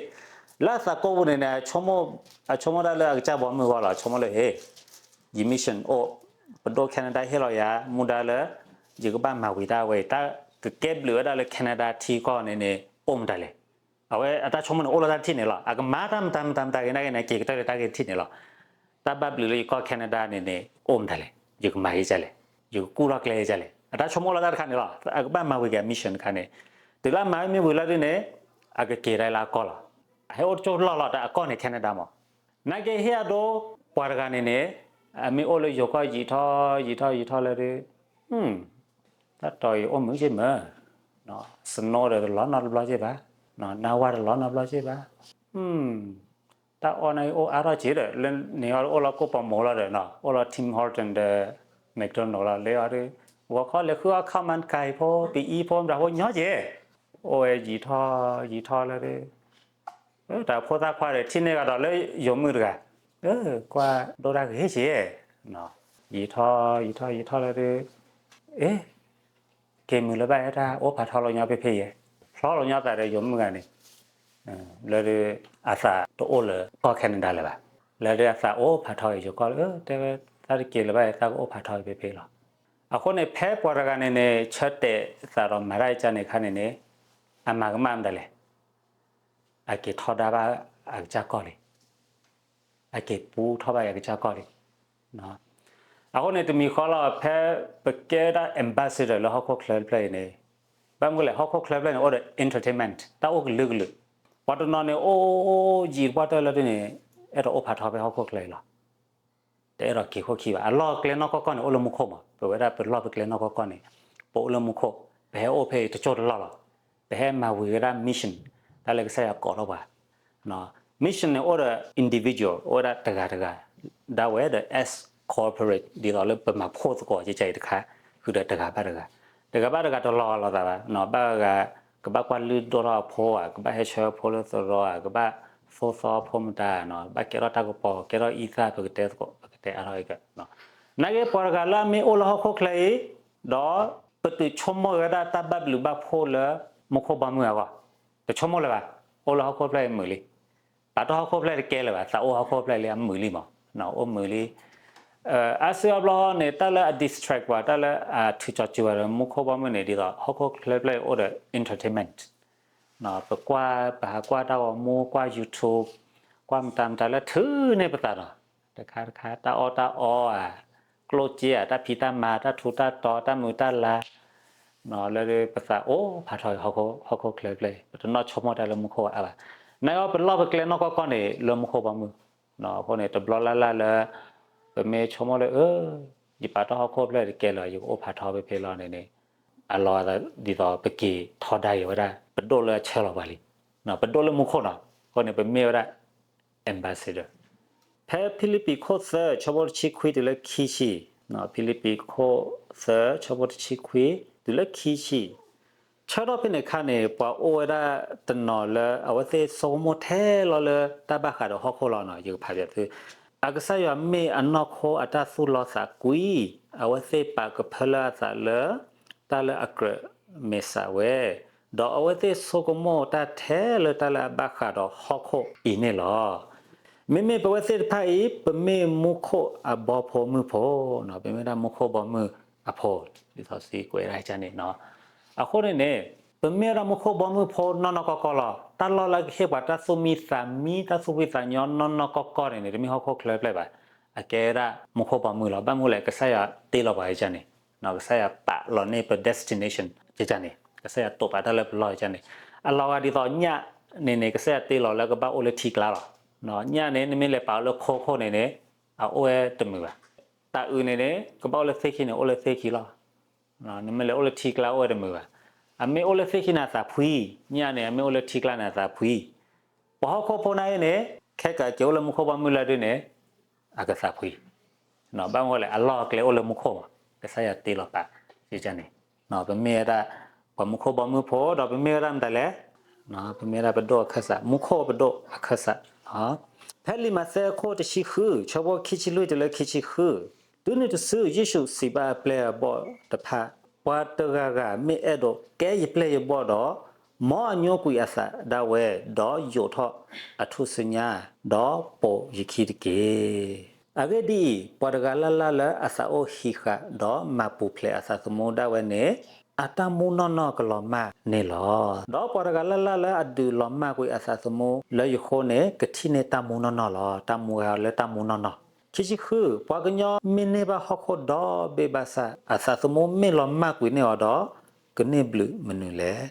လၢအသးကိးပူၤန့ၣ်န့ၣ် အဆိကမိၣ်ဒၣ်လၢအကစၢ်ဘီမုၢ်ဂီၢ်လီၤ, အဆိကမိၣ်လၢ ဟ့ၣ် ယ mission အိၣ်, ပဒိၣ် Canada ဟ့ၣ်လီၤယၤ မူဒါလၢ ယကဘၣ်မၤဝံၤတၢ်ဝဲအံၤ, တၢ်ကကဲဘျုးဝဲဒၣ်လၢ Canada ထံကီၢ်န့ၣ်န့ၣ် အိၣ်မတၤလဲၣ်. အဝဲအတၢ်ဆိကမိၣ်န့ၣ် အိၣ်လၢတၢ်ထံၣ်န့ၣ်လီၤ. အကမၤတၢ်မတၤမတၤမတၤဂ့ၤ နာ်ဂ့ၤန့ၣ် က့ၤကတၢၢ်လၢတၢ်ဂ့ၢ်ထံၣ်န့ၣ်လီၤ. တၢ်ဘၣ်ဘျုးလၢယကီၢ် Canada န့ၣ်န့ၣ် အိၣ်မတၤလဲၣ်. ယကမၤယကလဲၣ်, ယကကူၣ်ထီၣ်ကျဲယကလဲၣ်, အတၢ်ဆိကမိၣ်အိၣ်လၢတၢ်တခါန့ၣ်လီၤ. အကဘၣ်မၤဝံၤက့ၤအ mission တခါန့ၣ်, တုၤလၢအမၤမ့ၢ်ဝံၤလီၤဒ်န့ၣ် အကက့ၤဒၣ်လၢအကီၢ်လီၤ. အဟဲအိၣ်တကၠိၢ်လီၢ်လီၤ, တၢ်အကီၢ်န့ၣ် Canada မး နာ်က့ဟ့ၣ်အဒိ ပှၤတဂၤန့ၣ်န့ၣ် အမ့ၢ်အိၣ်လၢယိၤကီၢ်ယံာ်ထီၣ်ယံာ်ထီၣ်ယံာ်ထီၣ်လၢဒုး တၢ်တီၤအံၤအိၣ်မုာ်က့မၢ်, snow ဒီးတလီၤနီတဘျီက့ဘၣ်, နါဝါတလီၤနီတဘျီက့ဘၣ်, တၢ်အီၣ်န့ၣ်အိၣ်အါထီၣ်က့ဒီး လၢန့ၣ်အီၤအိၣ်လၢကိၣ်ပီၤမိၤလီၤဒီး အိၣ်လၢ Tim Horton ဒီး McDonald လီၤ လၢအီၤဒုး ဂီၤခီလဲၤဃုအီၣ်ခီၣ်မၣ်တခါအံၤဖိ ပအံၤဖိမတၤဖိညီက့, အိၣ်ဝဲယံာ်ထီၣ်ယံာ်ထီၣ်လၢဒုး တၢ်ဖိသၣ်ခွါဒီး ထံၣ်န့ၢ်ကဒီးလၢယိၤမုၣ်တဂၤ, ကွၢ်ဒိၣ်တၢ်ဂ့ၤက့, ယံာ်ထီၣ်ယံာ်ထီၣ်ယံာ်ထီၣ်လၢဒုး, အ့ က့ၤမုာ်လၢၤဘၣ် အဲၣ်တၢ်အိၣ်ဖးထီလီၤညီဖဲဖဲယဲ, ဖျီလီၤညီသးဒီးယိၤမုၣ်ဂၤန့ၣ်, လၢဒုး အသးတအိၣ်လၢကီၢ် Canada လၢၤဘၣ်, လၢဒုးအသးအိၣ်ဖးထီအံၤ ယိၤကီၢ်လၢ တဲဝဲ သးတက့ၤလၢၤဘၣ် သးကအိၣ်ဖးထီဖဲဖဲလီၤ. အဃိန့ၣ် ဖဲပှၤတဂၤန့ၣ်န့ၣ် ဆၢတဲာ်သးဒီးမၤတၢ်အံၤကန့ၣ်အခါန့ၣ်န့ၣ်, အမၤကမၣ်မတၤလဲၣ် အက့ၤထီဒါဘၣ်အကစၢ်ကီၢ်လံ, အက့ၤပူထီၣ်ဘၣ်အကစၢ်ကီၢ်လံ. အဃိန့ၣ် တမံၤဃီလီၤ ဖဲပကဲဒၣ် ambassador လၢဟီၣ်ခိၣ်ချၢတဖျၢၣ်အံၤန့ၣ်, ဘၣ်မနုၤလဲၣ် ဟီၣ်ခိၣ်ချၢတဖျၢၣ်န့ၣ် အိၣ်ဒီး entertainment တၢ်အိၣ်ကလုာ်ကလုာ်, ပှၤတနီၤန့ၣ် အိၣ်ယံာ်တပှၢ်တၢၢ်လၢဒ်န့ၣ် အဲၣ်ဒိးအိၣ်ဖးထီဖဲဟီၣ်ခိၣ်ချၢအံၤလီၤ. တအဲၣ်ဒိးက့ၤခိၣ်ခံဘၣ်. အလီၢ်အကျဲနီၢ်ကီၢ်ကီၢ်န့ၣ် အိၣ်လၢမူခိၣ်မး. ပဝဲဒၣ်ပလီၢ်ပကျဲနီၢ်ကီၢ်ကီၢ်န့ၣ် ပအိၣ်လၢမူခိၣ်, ပဟဲအိၣ်ဖဲအံၤတစိၢ်တလီၢ်လီၤ. ပဟဲမၤဝံၤဝဲဒၣ် mission, တၢ်လၢကစၢ်ယွၤကိးထီၣ်ပှၤ, mission န့ၣ်အိၣ်ဒီး individual အိၣ်ဝဲဒၣ်တဂၤတဂၤ, ဒၣ်ဝဲဒီး as corporate ဒ်သိးလၢပမၤဖှိၣ်သကိးကကအံၤတခါ, ဃုာ်ဒီးတဂၤဘၣ်တဂၤ, တဂၤဘၣ်တဂၤတလီၤဂာ်လိာ်သးဘၣ်, ဘၣ်ဂၤ ကဘၣ်ကွၢ်လုၢ်ဒိၣ်ထီၣ်အဖိဧါ, ကဘၣ်ဟဲဆှၢဖိလၢသရိဧါ, ကဘၣ်သိၣ်သီဖိမတၤ, ဘၣ်ကဲထီၣ်တၢ်ကပီၤ ကဲထီၣ်အံသၣ် ပကတဲသကိး ပကတဲအါထီၣ်အံၤက နာ်က့ပှၤတဂၤလၢအမ့ၢ်အိၣ်လၢဟီၣ်ခိၣ်ချၢအံၤ, ဒီးပတုာ်ဆိကမိၣ်ဝဲဒၣ်တၢ်ဘၣ်ဘျုးဘၣ်ဖှိၣ်လၢမူခိၣ်ဘီမုၢ်အဂီၢ်, တဆိကမိၣ်လၢၤဘၣ်, အိၣ်လၢဟီၣ်ခိၣ်ဖျၢၣ်အံၤမုာ်လံ, ပာ်တ့ၢ်ဟီၣ်ခိၣ်ဖျၢၣ်တကဲလၢၤဘၣ်, သးအိၣ်ဟီၣ်ခိၣ်ဖျၢၣ်လံအမုာ်လံမး, အိၣ်မုာ်လံ. အါစုအါဘျီန့ၣ် တၢ်လၢအ distract ပှၤ တၢ်လၢအထုးကၠီၤစၢၤပှၤဒီးမူခိၣ်ဘီမုၢ်န့ၣ် ဒ်သိးဟီၣ်ခိၣ်ချၢဖျၢၣ်အံၤအိၣ်ဒီး entertainment, ပကွၢ် ပဟးကွၢ်တၢ်ဂီၤမူ ကွၢ် YouTube, ကွၢ်မတၤမတၤလၢထုးန့ၢ်ပသးဒီး တခါတခါ တၢ်အီၣ်တၢ်အီဧါ, ကျိၣ်စ့ဧါ, တၢ်ဖံးတၢ်မၤ တၢ်ထူးတၢ်တီၤ တၢ်မုာ်တၢ်လၤ, လၢပသးအိၣ်ဖးထီအံၤ ဟီၣ်ခိၣ်ချၢဖျၢၣ်အံၤ ပတနီၣ်ဆိကမိၣ်တၢ်လၢမူခိၣ်အါဘၣ်. နာ်က့ပလီၢ်ပကျဲနီၢ်ကီၢ်ကီၢ်န့ၣ် လၢမူခိၣ်ဘီမုၢ်, အဃိန့ၣ် တဘျီလၢ်လၢ်လၢ ပမ့ၢ်ဆိကမိၣ်လၢ အၢ ယပာ်တ့ၢ်ဟီၣ်ခိၣ်ဖျၢၣ်တကဲလၢၤ ယကအိၣ်ဖးထီဖဲဖဲလီၤန့ၣ်န့ၣ်, အလီၤဒ်သိးပက့ၤထီဒါက့ၤဝဲဒၣ် ပဒိၣ်လၢအဆၢလီၤပှၤလံ, ပဒိၣ်လၢမူခိၣ်နီၤ, အဃိန့ၣ် ပမ့ၢ်ဝဲဒၣ် ambassador. ဖဲဖံလံးပံးခိၣ်သၢ ဆၢဖိတဆံခွံတုၤလၢခံဆံ, ဖံလံးပံးခိၣ်သၢ ဆၢဖိတဆံခွံ တုၤလၢခံဆံ, ဆၢထီၣ်ဖဲန့ၣ်အခါန့ၣ် ပှၤအိၣ်ဝဲဒၣ်တနီၤလၢ အဝဲသ့ၣ်ဆိကမိၣ်ထဲလီၤလၢတၢ်ဘၣ်ဃးဒီးဟီၣ်ခိၣ်လီၤ. ယကဖးပၠးသု, အကစၢ်ယွၤမ့ၢ်အနီၢ်ခိအတၢ်သူၣ်လီသးကွံ, အဝဲသ့ၣ်ပာ်ကဖၢလၢအသးလၢ တၢ်လၢအကြၢးမဲာ်ဆှးဝဲ, ဒီးအဝဲသ့ၣ်ဆိကမိၣ်တၢ်ထဲလၢတၢ်လၢအဘၣ်ဃးဒီးဟီၣ်ခိၣ်အံၤန့ၣ်လီၤ. မ့မ့ၢ်ပဝဲသ့ၣ်တဖၣ်အံၤ ပမ့ၢ်မူခိၣ်အဘီဖိမုၢ်ဖိ, ပမ့ၢ်ဝဲဒၣ်မူခိၣ်ဘီမုၢ်အဖိ, ဒ်သိးစံးကွဲးဒၣ်န့ၣ်, အဃိန့ၣ်န့ၣ် ပမ့ၢ်ဝဲဒၣ်မူခိၣ်ဘီမုၢ်ဖိနီၢ်နီၢ်ကီၢ်ကီၢ်လီၤ. တၢ်လီၢ်လၢကဟ့ၣ်ပှၤတၢ်သူၣ်မံသးမံ တၢ်သူၣ်ဖှံသးညီနီၢ်နီၢ်ကီၢ်ကီၢ်န့ၣ်န့ၣ် တမ့ၢ်ဟီၣ်ခိၣ်ချၢဖျၢၣ်ဘၣ်, အကဲဝဲဒၣ်မူခိၣ်ဘီမုၢ်လီၤ. ဘၣ်မနုၤလဲၣ် ကစၢ်ယွၤတ့လီၤပှၤကန့ၣ်, ကစၢ်ယွၤပာ်လီၤန့ၢ်ပ destination ကန့ၣ်, ကစၢ်ယွၤတိာ်ပာ်တၢ်လၢပလီၢ်ကန့ၣ်, အလီၤဂာ်ဒ်သိးညၣ်န့ၣ်န့ၣ် ကစၢ်ယွၤတ့လီၤလၢကဘၣ်အိၣ်လၢထံကျါလီၤ. ညၣ်န့ၣ် နမ့ၢ်လဲၤပာ်အီၤလၢခိခိၣ်န့ၣ်န့ၣ် အအိၣ်ဝဲတမုာ်ဘၣ်. တၢ်အုးန့ၣ်န့ၣ် ကဘၣ်အိၣ်လၢသ့ၣ်ခံန့ၣ် အိၣ်လၢသ့ၣ်ခံလီၤ. နမ့ၢ်လဲၤအိၣ်လၢထံကျါအိၣ်ဝဲတမုာ်ဘၣ်. အမ့ၢ်အိၣ်လၢသ့ၣ်ခံန့ၣ်အသးဖှံ, ညၣ်န့ၣ် အမ့ၢ်အိၣ်လၢထံကျါန့ၣ်အသးဖှံ. ပှၤဟီၣ်ခိၣ်ဖိန့ၣ်အံၤန့ၣ် ခဲကးက့ၤအိၣ်လၢမူခိၣ်ဘီမုၢ်လၢဒုးန့ၣ် အကသးဖှံ. ဘၣ်မနုၤလဲၣ် အလီၢ်အကျဲအိၣ်လၢမူခိၣ်မး, ကစၢ်ယွၤတ့လီၤပာ်န့ၣ်, ပမ့ၢ်ဝဲဒၣ် ပှၤမူခိၣ်ဘီမုၢ်ဖိ ဒီးပမ့ၢ်ဝဲဒၣ်မတၤလဲၣ်, ပမ့ၢ်ဝဲဒၣ်ပဒိၣ်အခၢၣ်စး, မူခိၣ်ပဒိၣ်အခၢၣ်စး. ဖဲလံာ်မးသဲအခိၣ်တဆံဃု ဆၢဖိခံဆံလွံၢ်တုၤလၢခံဆံဃု, တုၤနုၤတစု ယ့ၣ်ၡူးစံးဘၣ်အပျဲၢ်အဘီၣ်တဖၣ်, ပှၤတဂၤဂၤမ့ၢ်အဲၣ်ဒိးကဲယပျဲၢ်ယဘီၣ်ဒီး, မ်အညိကွံာ်အသးဒၣ်ဝဲ, ဒီးယိးထီၣ်အထူၣ်စုညါ, ဒီးပိာ်ယခံတက့ၢ်. အဂ့ၢ်ဒ်အံၤ, ပှၤတဂၤလၢ်လၢ်လၢအသးအိၣ်ဟံးဃာ် ဒီးမၤပူၤဖျဲးအသးသမူဒၣ်ဝဲန့ၣ်, အတၢ်မူနီၢ်နီၢ်ကလီၤမၢ်န့ၣ်လီၤ. ဒီးပှၤတဂၤလၢ်လၢ်လၢအဒုးလီၤမၢ်ကွံာ်အသးသမူလၢယဃိန့ၣ် ကထံၣ်န့ၢ်တၢ်မူနီၢ်နီၢ်လီၤ. တၢ်မူဝဲလၢတၢ်မူနီၢ်နီၢ်. ခံဆံဃု, ပှၤကညီမ့ၢ်န့ၢ်ဘၣ်ဟီၣ်ခိၣ်ဒီဘ့ၣ်ဘၣ်ဆၣ်, အသးသမူမ့ၢ်လီၤမၢ်ကွံာ်န့ၢ်အီၤဒီး, ကန့ၢ်ဘျုးမနုၤလဲၣ်.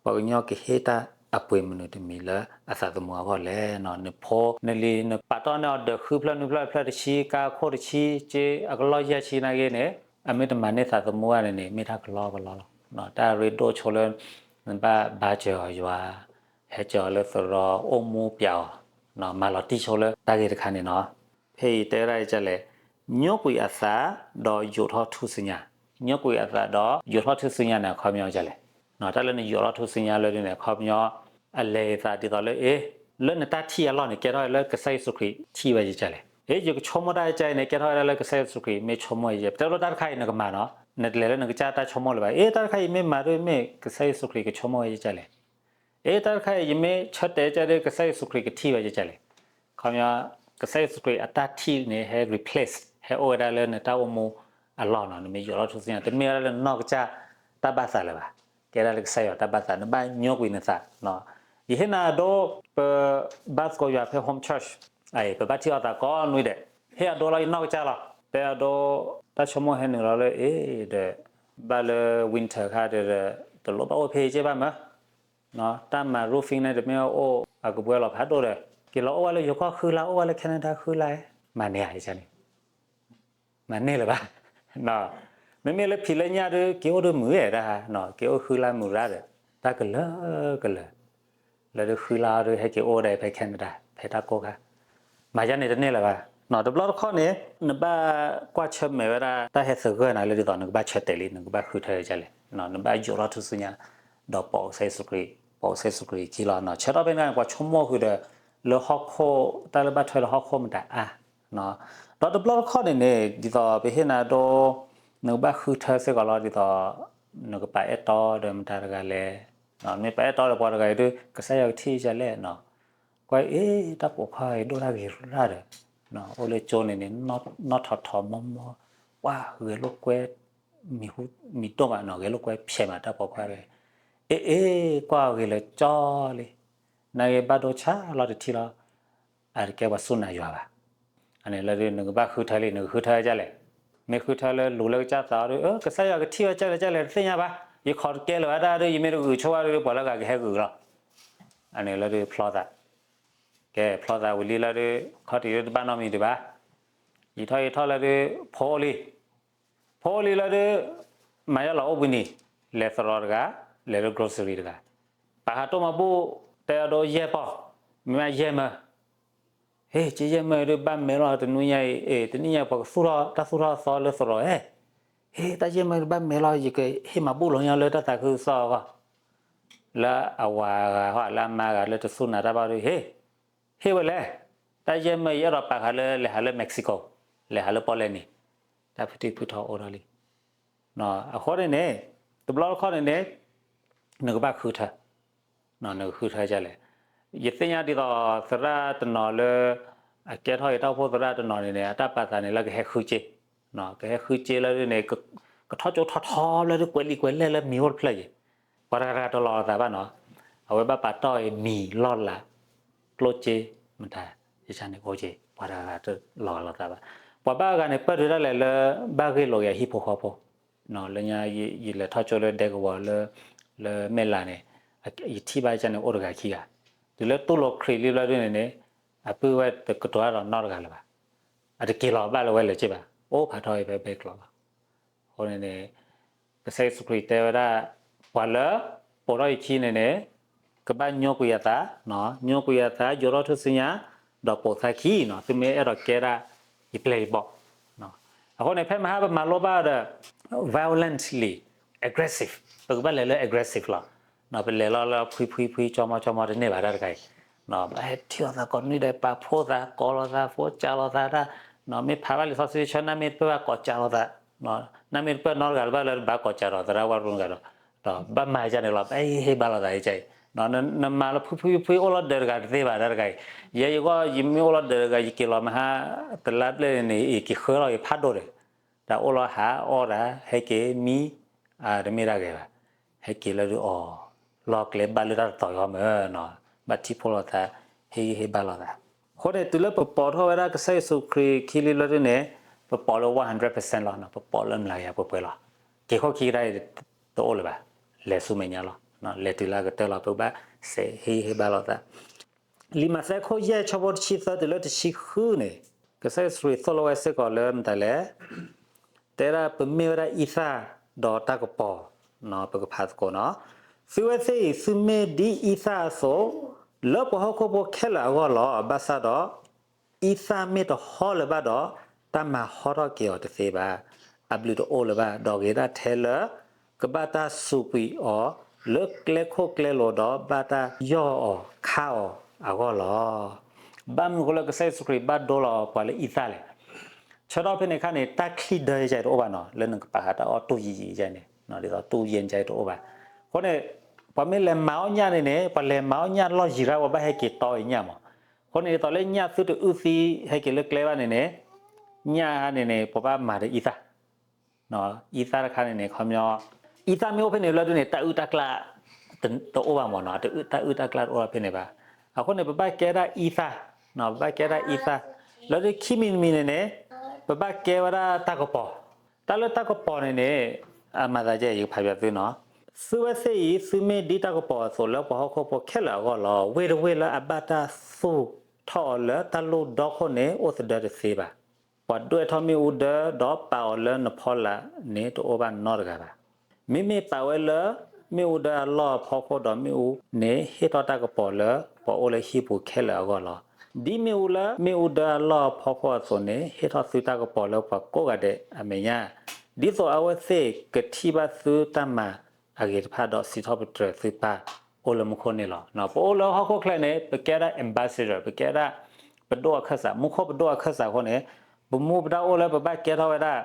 ပှၤကညီကဟ့ၣ်တၢ် အပှ့ၤမနုၤတမံၤလၢအသးသမူအဂီၢ်လဲၣ်. နဖိနလံၤ နပာ်တီၢ်န့ၢ်အီၤဒီးဃုဖျၢၣ်နွံဖျၢၣ်ဖျၢၣ်တဆံ ကါခိၣ်တဆံ က့အကလီၢ်ယဲၢ်ဆံနာ်က့န့ၣ် အမ့ၢ်တမၤန့ၢ်သးသမူဘၣ်န့ၣ်န့ၣ် မ့ၢ်တၢ်ကလီကလီလီၤ. တၢ်ရ့ဒိၣ်ဆိလၢ နဘၣ်ဘါစၢၤအီၤယွၤ, ဟဲစၢၤအီၤလၢသရိာ် အိၣ်မူပျဲအီၤ, မၤလီၤတံၢ်ဆိလၢတၢ်ဂ့ၢ်တခါန့ၣ်နီၤ. ဖဲအံၤတဲဝဲဒၣ်ဒ်လဲၣ်, ညိကွံာ်အသးဒီးယိးထီၣ်ထူၣ်စုညါ, ညိကွံာ်အသးဒီးယိးထီၣ်ထူၣ်စုညါန့ၣ် အခီပညီဒ်လဲၣ်. တၢ်လၢနယိးထီၣ်ထူၣ်စုညါလၢဒ်န့ၣ် အခီပညီ အလဲၤအသးဒ်သိးလၢ အ့, လၢနတၢ်ထံၣ်အလီၢ်န့ၣ် ကဲထီၣ်ဝဲလၢကစၢ်ယ့ၣ်ၡူးခရံာ်ထံၣ်ဝဲယကလဲၣ်. အ့ ယကဆိကမိၣ်တၢ်အကါအံၤန့ၣ် ကဲထီၣ်ဝဲဒၣ်လၢကစၢ်ယ့ၣ်ၡူးခရံာ်မ့ၢ်ဆိကမိၣ်ယကလဲၣ်. ပတဲလိာ်တၢ်တခါအံၤနကမၤနီၤ, နတလဲၤလၢနကစၢ်တၢ်ဆိကမိၣ်လၢၤဘၣ်. အ့ တၢ်တခါအံၤမ့ၢ်မၤဒ်မ့ၢ်ကစၢ်ယ့ၣ်ၡူးခရံာ်ကဆိကမိၣ်ဝဲယကလဲၣ်. အ့ တၢ်တခါအံၤ ယမ့ၢ်ဆၢတဲာ်ကဒီး ကစၢ်ယ့ၣ်ၡူးခရံာ်ကထံၣ်ဝဲယကလဲၣ်. ခီပညီ ကစၢ်ယ့ၣ်ၡူးခရံာ်အတၢ်ထံၣ်န့ၣ် ဟဲ replace ဟဲအိၣ်ဝဲဒၣ်လၢနတၢ်အိၣ်မူအလီၢ်နီၤ. နမ့ၢ်ယိးထီၣ်ထူၣ်စုညါ တမ့ၢ်ဝဲဒၣ်လၢနနီၢ်ကစၢ်တၢ်ဘၣ်သးလၢၤဘၣ်. ကဲဒၣ်လၢကစၢ်ယွၤတၢ်ဘၣ်သး နဘၣ်ညိကွံာ်နသး. ယဟ့ၣ်နၤအဒိ ပဘါသကိးယွၤဖဲ home church အံၤ ပဘၣ်ထံၣ်အီၣ်သးကိးနွံဒဲး, ဟ့ၣ်အဒိလီၤ ယနီၢ်ကစၢ်လီၤ. တဲအဒိ တၢ်ဆိကမိၣ်ဟဲနုာ်လီၤလၢ အ့ ဒီး ဘၣ်လၢ winter ခါဒီး တလိၣ်ဘၣ်အိၣ်ဖဲအံၤက့ဘၣ်မၢ် တၢ်မၤ roofing န့ၣ် တမ့ၢ်အိၣ်အကဘှဲလီၤဖးဒိၣ်ဒီး က့ၤလီၤအိၣ်ဝဲလၢယိၤကီၢ်ဃုလါ အိၣ်ဝဲလၢ Canada ဃုလါ, မၤန့ၢ်ဧါန့ၣ်, မၤန့ၢ်လၢၤဘၣ်. မ့မ့ၢ်လၢဖံးလၢညၣ်ဒီး က့ၤအိၣ်ဒီးမုာ်ဝဲတၢ်, က့ၤအိၣ်ဃုလါမုာ်ရၣ်ဒီး တၢ်ကလၢာ်ကလၢာ် လၢဒုးဃုလါအီၤဒီး ဟဲက့ၤအိၣ်ဝဲဒၣ်ဖဲ Canada ဖဲတၢ်ကိၢ်ခါ, မၤယါန့ၣ်တန့ၢ်လၢၤဘၣ်. တဘျီတခီၣ်န့ၣ် နဘၣ်ကွၢ်ဆၢၣ်မဲာ်ဝဲဒၣ် တၢ်ဟဲသဂၢၢ်နၤလၢဒ်သိး နကဘၣ်ဆၢတဲာ်လံ နကဘၣ်ဃုထၢယကလဲၣ်, နဘၣ်ယိးထီၣ်ထူၣ်စုညါ ဒီးပိာ်ကစၢ်ယ့ၣ်ၡူးခရံာ်, ပိာ်ကစၢ်ယ့ၣ်ၡူးခရံာ်အခံလီၤ. ဆၢထီၣ်ဖဲန့ၣ် ပှၤဆိကမိၣ်ဃုာ်ဒီး လၢဟီၣ်ခိၣ် တၢ်လၢဘၣ်ထွဲဒီးဟီၣ်ခိၣ်မတၤအါ, ဒီးတဘျီတခီၣ်န့ၣ်န့ၣ် ဒ်သိးပဟ့ၣ်နၤဒိ နကဘၣ်ဃုထၢစ့ၢ်ကီးလီၤ ဒ်သိး နကပာ်အဲၣ်တီဒီးမတၤတဂၤလဲၣ်, မ့ၢ်ပာ်အဲၣ်တီဒီးပှၤတဂၤအံၤဒီး ကစၢ်ယွၤကထံၣ်ယကလဲၣ်, ကွၢ်အ့ တၢ်ပိာ်ခွါအံၤဒိၣ်တၢ်ဂ့ၤရၣ်ဒီး အိၣ်လၢကၠိန့ၣ်န့ၣ် နီၢ်ထီၣ်ထီၣ်မီမီ, ပှၤဂဲၤလိာ်ကွဲ မံၤဟူမံၤဒိၣ်မးနီၤ ဂဲၤလိာ်ကွဲဖျဲးမးတၢ်ပိာ်ခွါတဂၤ, အ့အ့ ကွၢ်အဂ့ၤလၢာ်ကၠီလံ, နာ်က့ဘၣ်ဒိဆါလီၤတထံၣ်လီၤ, အတကဲပှၤစူၢ်နာ်ယွၤဘၣ်. အန့ၣ်လၢဒုး နကဘၣ်ဃုထၢလံ နကဃုထၢဒ်လဲၣ်, မ့ၢ်ဃုထၢလၢလူၤလၢကစၢ်သးအီၤဒီး ကစၢ်ယွၤကထံၣ်ဝဲဒ်လဲၣ်ဒ်လဲၣ်တသ့ၣ်ညါဘၣ်, ယခီၣ်တကဲလၢၤဘၣ်တၢ်ဒီး ယမ့ၢ်တဂုာ်ဆိဝဲဒီး ပှၤလၢဂၤကဟဲဂုာ်လီၤ. အန့ၣ်လၢဒုးဖျီသး, ကဲဖျီသးဝံၤလံလၢဒုး ခီၣ်ထံးဒုးတဘၣ်နီတမံၤဒံးဘၣ်, ယံာ်ထီၣ်ယံာ်ထီၣ်လၢဒုး ဖိလံ ဖိလံလၢဒုး မၤယါလီၤအိၣ်ဘှံးနံၤ, လဲၤသရိာ်တဂၤ, လဲၤလၢ grocery တဂၤ, ပာ်ဃာ်တိၢ်မၤဘူၣ် တဲအဒိယဲၢ်ပီၢ်, မ့ၢ်မးယဲၢ်မၢ, ဟ့ ကယဲၢ်မၢဒုး ဘၣ်မဲာ်လီၤတနွံညါအံၤ, တနံၣ်ညါပှၤကသူၣ်ထီၣ်တၢ်သူၣ်ထီၣ်သီလၢသရိာ်ဧၢ, ဟ့ တၢ်ယဲၢ်မၢဒုးဘၣ်မဲာ်လီၤ ယကဟ့ၣ်မၤဘူၣ်လီၤညီလၢတၢ်သးခုကစီၣ်အဂီၢ်, လၢအဝၤဂၤဟီ လၢအမါဂၤလၢတသူၣ်နာ်တၢ်ဘၣ်ဒီး ဟ့ ဟ့ၣ်ဝဲလဲၣ်, တၢ်ယဲၢ်မၢယအဲၣ်ဒိးပာ်ဃာ်လၢ လဲၤဟးလၢ Mexico, လဲၤဟးလၢပီၣ်လဲၣ်နံၤ, တၢ်ဖုထံၣ်ဖုထီအိၣ်ထီၣ်လံ. အဃိန့ၣ်န့ၣ် တဘျီတခီၣ်န့ၣ်န့ၣ် နကဘၣ်ဃုထၢ, နကဃုထၢဒ်လဲၣ်, ယသ့ၣ်ညါဒ်သိးသရၣ်တနီၤလၢ အကဲထီၣ်အံၤတၢ်အိၣ်ဖှိၣ်သရၣ်တနီၤန့ၣ်န့ၣ် အတၢ်ပာ်သးန့ၣ်လၢကဟဲဃုစ့, ကဟဲဃုစ့လၢန့ၣ် ကထီၣ်ကၠိထီၣ်ထီလၢဒုး ကွဲးလံာ်ကွဲးလဲၢ်လၢမံၤအိၣ်တဖျၢၣ်ယံၤ, ပှၤတဂၤတဂၤတလီၤလီၤသးဘၣ်နီၤ, အဝဲဘၣ်ပာ်တီၢ်အံၤမံၤလီၢ်လၤ ကျိၣ်စ့ မတၤ ယန့ၣ်အိၣ်က့ၤ ပှၤတဂၤတဂၤတလီၤဂာ်လိာ်သးဘၣ်. ပှၤဘၣ်ဂၤန့ၣ် ပၢၢ်ဒုးဒၣ်လဲာ်လၢ ဘၣ်ဂ့ၢ်လိာ်က့ၤအဟံၣ်ဖိဃီဖိ, လၢညါယလဲၤထီၣ်ကၠိလၢဒဲကဝီၤလၢ လၢမဲၢ်လးန့ၣ် ယထံၣ်ဘၣ်ကန့ၣ်အိၣ်တဂၤခံဂၤ, တုၤလၢတူၢ်လိာ်ခရံာ်လံဘျီဒုန့ၣ်န့ၣ် အပုၢ်ဝဲၢ်တကတိၤတၢ်ဒီးနီတဂၤလၢၤဘၣ်, အတက့ၤလီၤဘၣ်လၢၤဝဲလၢၤက့ဘၣ်, အိၣ်ဖးထီအံၤဖဲဘဲကျိးလီၤ. အဃိန့ၣ်န့ၣ် ကစၢ်ယ့ၣ်ၡူးခရံာ်တဲဝဲဒၣ် ပှၤလၢပိာ်ထီၣ်အခံန့ၣ်န့ၣ် ကဘၣ်ညိကွံာ်အသး, ညိကွံာ်အသး ယိးထီၣ်ထူၣ်စုညါ ဒီးပိာ်သးခံနီၤ, သုမ့ၢ်အဲၣ်ဒိးကဲဒၣ်ယပျဲၢ်ယဘီၣ်. အဃိန့ၣ် ဖဲမဟါပမၤလိဘၣ်ဒီး violently aggressive ပကဘၣ်လဲၤလၢ aggressive လီၤ. ပလဲၤလီၤလၢဖှံဖှံဖှံ ကၠီမီကၠီမီတန့ၢ်ဘၣ်တၢ်တခါအံၤ, ဘၣ်ဟဲထံၣ်လိာ်သးကိးနွံဒီး ပာ်ဖှိၣ်သး ကိးလိာ်သး ဖိစၢလိာ်သးတၢ်, မ့ၢ်ဖးဘၣ်လံာ်စီဆှံဆၢ နမ့ၢ်တပၢၢ်ဘၣ်ကိးစၢလိာ်သး, နမ့ၢ်တပၢၢ်နီတဂၤလၢၤဘၣ်လၢဘၣ်ကိးစၢဒီးသရၣ်ဝဲရိတဂၤဒီး, ဒီးဘၣ်မၤကန့ၣ်လီၤ, ဘၣ်ဟ့ၣ်ဟ့ၣ်ဘၣ်လိာ်သးအံၤကအံၤ, နမၤလၢဖှံဖှံဖှံ အိၣ်လီၤဒၢးတဂၤတသ့ဘၣ်တၢ်တခါအံၤ, ယဲယဂီၢ် ယမ့ၢ်အိၣ်လီၤဒၢးတဂၤ ယက့ၤလီၤမဟါ တလါဘျဲၣ်န့ၣ် ယက့ၤဃၢလီၤယဖးဒိၣ်ဒီး တၢ်အိၣ်လီၤဟးအီၣ်တၢ် ဟဲက့ၤမံ တမ့ၢ်တၢ်ဂ့ၤဘၣ်, ဟဲက့ၤလၢဒုးအီၤ လီၢ်ကျဲဘၣ်လၢတၢ်တတီၤဂီၢ်မၢ်နီၤ, ဘၣ်ထံၣ်ဖှိၣ်လိာ်သး ဟ့ၣ်ဂံၢ်ဟ့ၣ်ဘါလိာ်သး. အဃိန့ၣ် တုၤလၢပပိာ်ထီၣ်ဝဲဒၣ်ကစၢ်ယ့ၣ်ၡူးခရံာ်ခံလံဘျီဒုန့ၣ် ပပိာ်လၢ one hundred percent လီၤ, ပပိာ်လၢမျးကယၤပှဲၤပှဲၤလီၤ. က့ၤခိၣ်ခံကဒါအံၤတအိၣ်လၢၤဘၣ်, လဲၤဆူမဲာ်ညါလီၤ. လဲၤတုၤလၢအကတၢၢ်လီၤ ပကဘၣ်စဲးဟ့ဟ့ဘါလိာ်သး. လံာ်မးသဲခိၣ်ယဲၢ်ဆၢဖိတဆံသၢတုၤလၢတဆံဃုန့ၣ် ကစၢ်ယ့ၣ်ၡူးခရံာ်သိၣ်လိဝဲစ့ၢ်ကီးလၢမတၤလဲၣ် တဲဒၣ်ပမ့ၢ်ဝဲဒၣ်အံသၣ်ဒီးတၢ်ကပီၤ, ပကဖးသကိးနီၤ, သုဝဲသ့ၣ်အံၤ သုမ့ၢ်ဒ်အံသၣ်အသိး လၢပှၤဟီၣ်ခိၣ်ဖိခဲလၢာ်အဂီၢ်လီၤ. ဘၣ်ဆၣ်ဒီး အံသၣ်မ့ၢ်တဟီလၢၤဘၣ်ဒီး တၢ်မၤဟီထီၣ်က့ၤအီၤတသ့ဘၣ်, အဘျုးတအိၣ်လၢၤဘၣ်, ဒီးဂ့ၤဒၣ်ထဲလၢ ကဘၣ်တၢ်စူးကွံာ်အီၤ လၢကျဲခိၣ်ကျဲလိၤဒီးဘၣ်တၢ်ယီၢ်အီၤခါအီၤအဂီၢ်လီၤ. ဘၣ်မနုၤအဃိလၢကစၢ်ယ့ၣ်ၡူးခရံာ်ဘၣ်ဒိလီၤပှၤလၢအံသၣ်လဲၣ်. ဆၢထီၣ်ဖဲန့ၣ်အခါန့ၣ် တၢ်ချံဒၢယဲတအိၣ်ဘၣ်နီၤ, လၢနကပာ်ဃာ်တၢ်အီၣ်တူၢ်ယံာ်ယံာ်ယဲန့ၣ် ဒ်သိးတူၢ်ယဲန့ၣ်တအိၣ်ဘၣ်. အဃိန့ၣ် ပှၤမ့ၢ်လဲၤမၤအီၣ်ညၣ်န့ၣ်န့ၣ် ပှၤလဲၤမၤအီၣ်ညၣ်လီၢ်ယံၤရၣ် ပှၤဘၣ်ဟဲက့ၤတီအံၤညၣ်မး. အဃိန့ၣ် ဒ်သိးလၢညၣ်သုတအုၣ်သံဟဲက့ၤလၢကျဲဘၣ်န့ၣ်န့ၣ် ညၣ်န့ၣ်န့ၣ် ပဘၣ်မၤဒီးအံသၣ် အံသၣ်တခါန့ၣ်န့ၣ် ခီပညီ အံသၣ်မ့ၢ်အိၣ်ဖဲန့ၣ်လၢဒုန့ၣ် တၢ်အုၣ်တၢ်ကျၣ် တအိၣ်ဘၣ်မးနီၤ, တၢ်အုၣ်တၢ်ကျၣ်တအိၣ်ဖဲန့ၣ်ဘၣ်. အဃိန့ၣ် ပဘၣ်ကဲဒၣ်အံသၣ်, ပဘၣ်ကဲဒၣ်အံသၣ်, လၢဒုခံမံၤတမံၤန့ၣ်န့ၣ် ပဘၣ်ကဲဝဲဒၣ်တၢ်ကပီၤ, တၢ်လၢတၢ်ကပီၤန့ၣ်န့ၣ် အမၤသးဒ်အံၤ ယကဖးပၠးသုနီၤ, သုဝဲသ့ၣ်အံၤ သုမ့ၢ်ဒ်တၢ်ကပီၤအသိး လၢပှၤဟီၣ်ခိၣ်ဖိခဲလၢာ်အဂီၢ်လီၤ. ဝ့ၢ်တဝ့ၢ်လၢအဘၣ်တၢ်သူၣ်ထီၣ်အီၤလၢတၢ်လိၣ်ဒီခိၣ်န့ၣ် အိၣ်သဒၢတသ့ဘၣ်. ပှၤဒွဲၣ်ထီၣ်မ့ၣ်အူဒၢ ဒီးပာ်အီၤလၢနဖီလာ်န့ၣ် တအိၣ်ဘၣ်နီတဂၤဘၣ်. မ့မ့ၢ်ပာ်ဝဲလၢမ့ၣ်အူဒၢအလီၢ်အဖီခိၣ်ဒီး မ့ၣ်အူန့ၣ် ဟ့ၣ်ထီၣ်တၢ်ကပီၤလၢပှၤအိၣ်လၢဟံၣ်ပူၤခဲလၢာ်အဂီၢ်လီၤ. ဒ်မ့ၣ်အူလၢမ့ၣ်အူဒၢအလီၢ်အဖီခိၣ်အသိးန့ၣ် ဟ့ၣ်ထီၣ်သုတၢ်ကပီၤလၢပှၤကိးဂၤဒဲးအမဲာ်ညါ, ဒ်သိးအဝဲသ့ၣ်ကထံၣ်ဘၣ်သုတၢ်မၤအဂ့ၤတဖၣ်ဒီး စံးထီၣ်ပတြၢၤသုပၢ်အိၣ်လၢမူခိၣ်န့ၣ်လီၤ. ပအိၣ်လၢဟီၣ်ခိၣ်ချၢန့ၣ် ပကဲဒၣ် ambassador, ပကဲဒၣ်ပဒိၣ်အခၢၣ်စး, မူခိၣ်ပဒိၣ်အခၢၣ်စးအဃိန့ၣ် ပမူပဒါအိၣ်လၢပဘၣ်ကဲထီၣ်ဝဲဒၣ်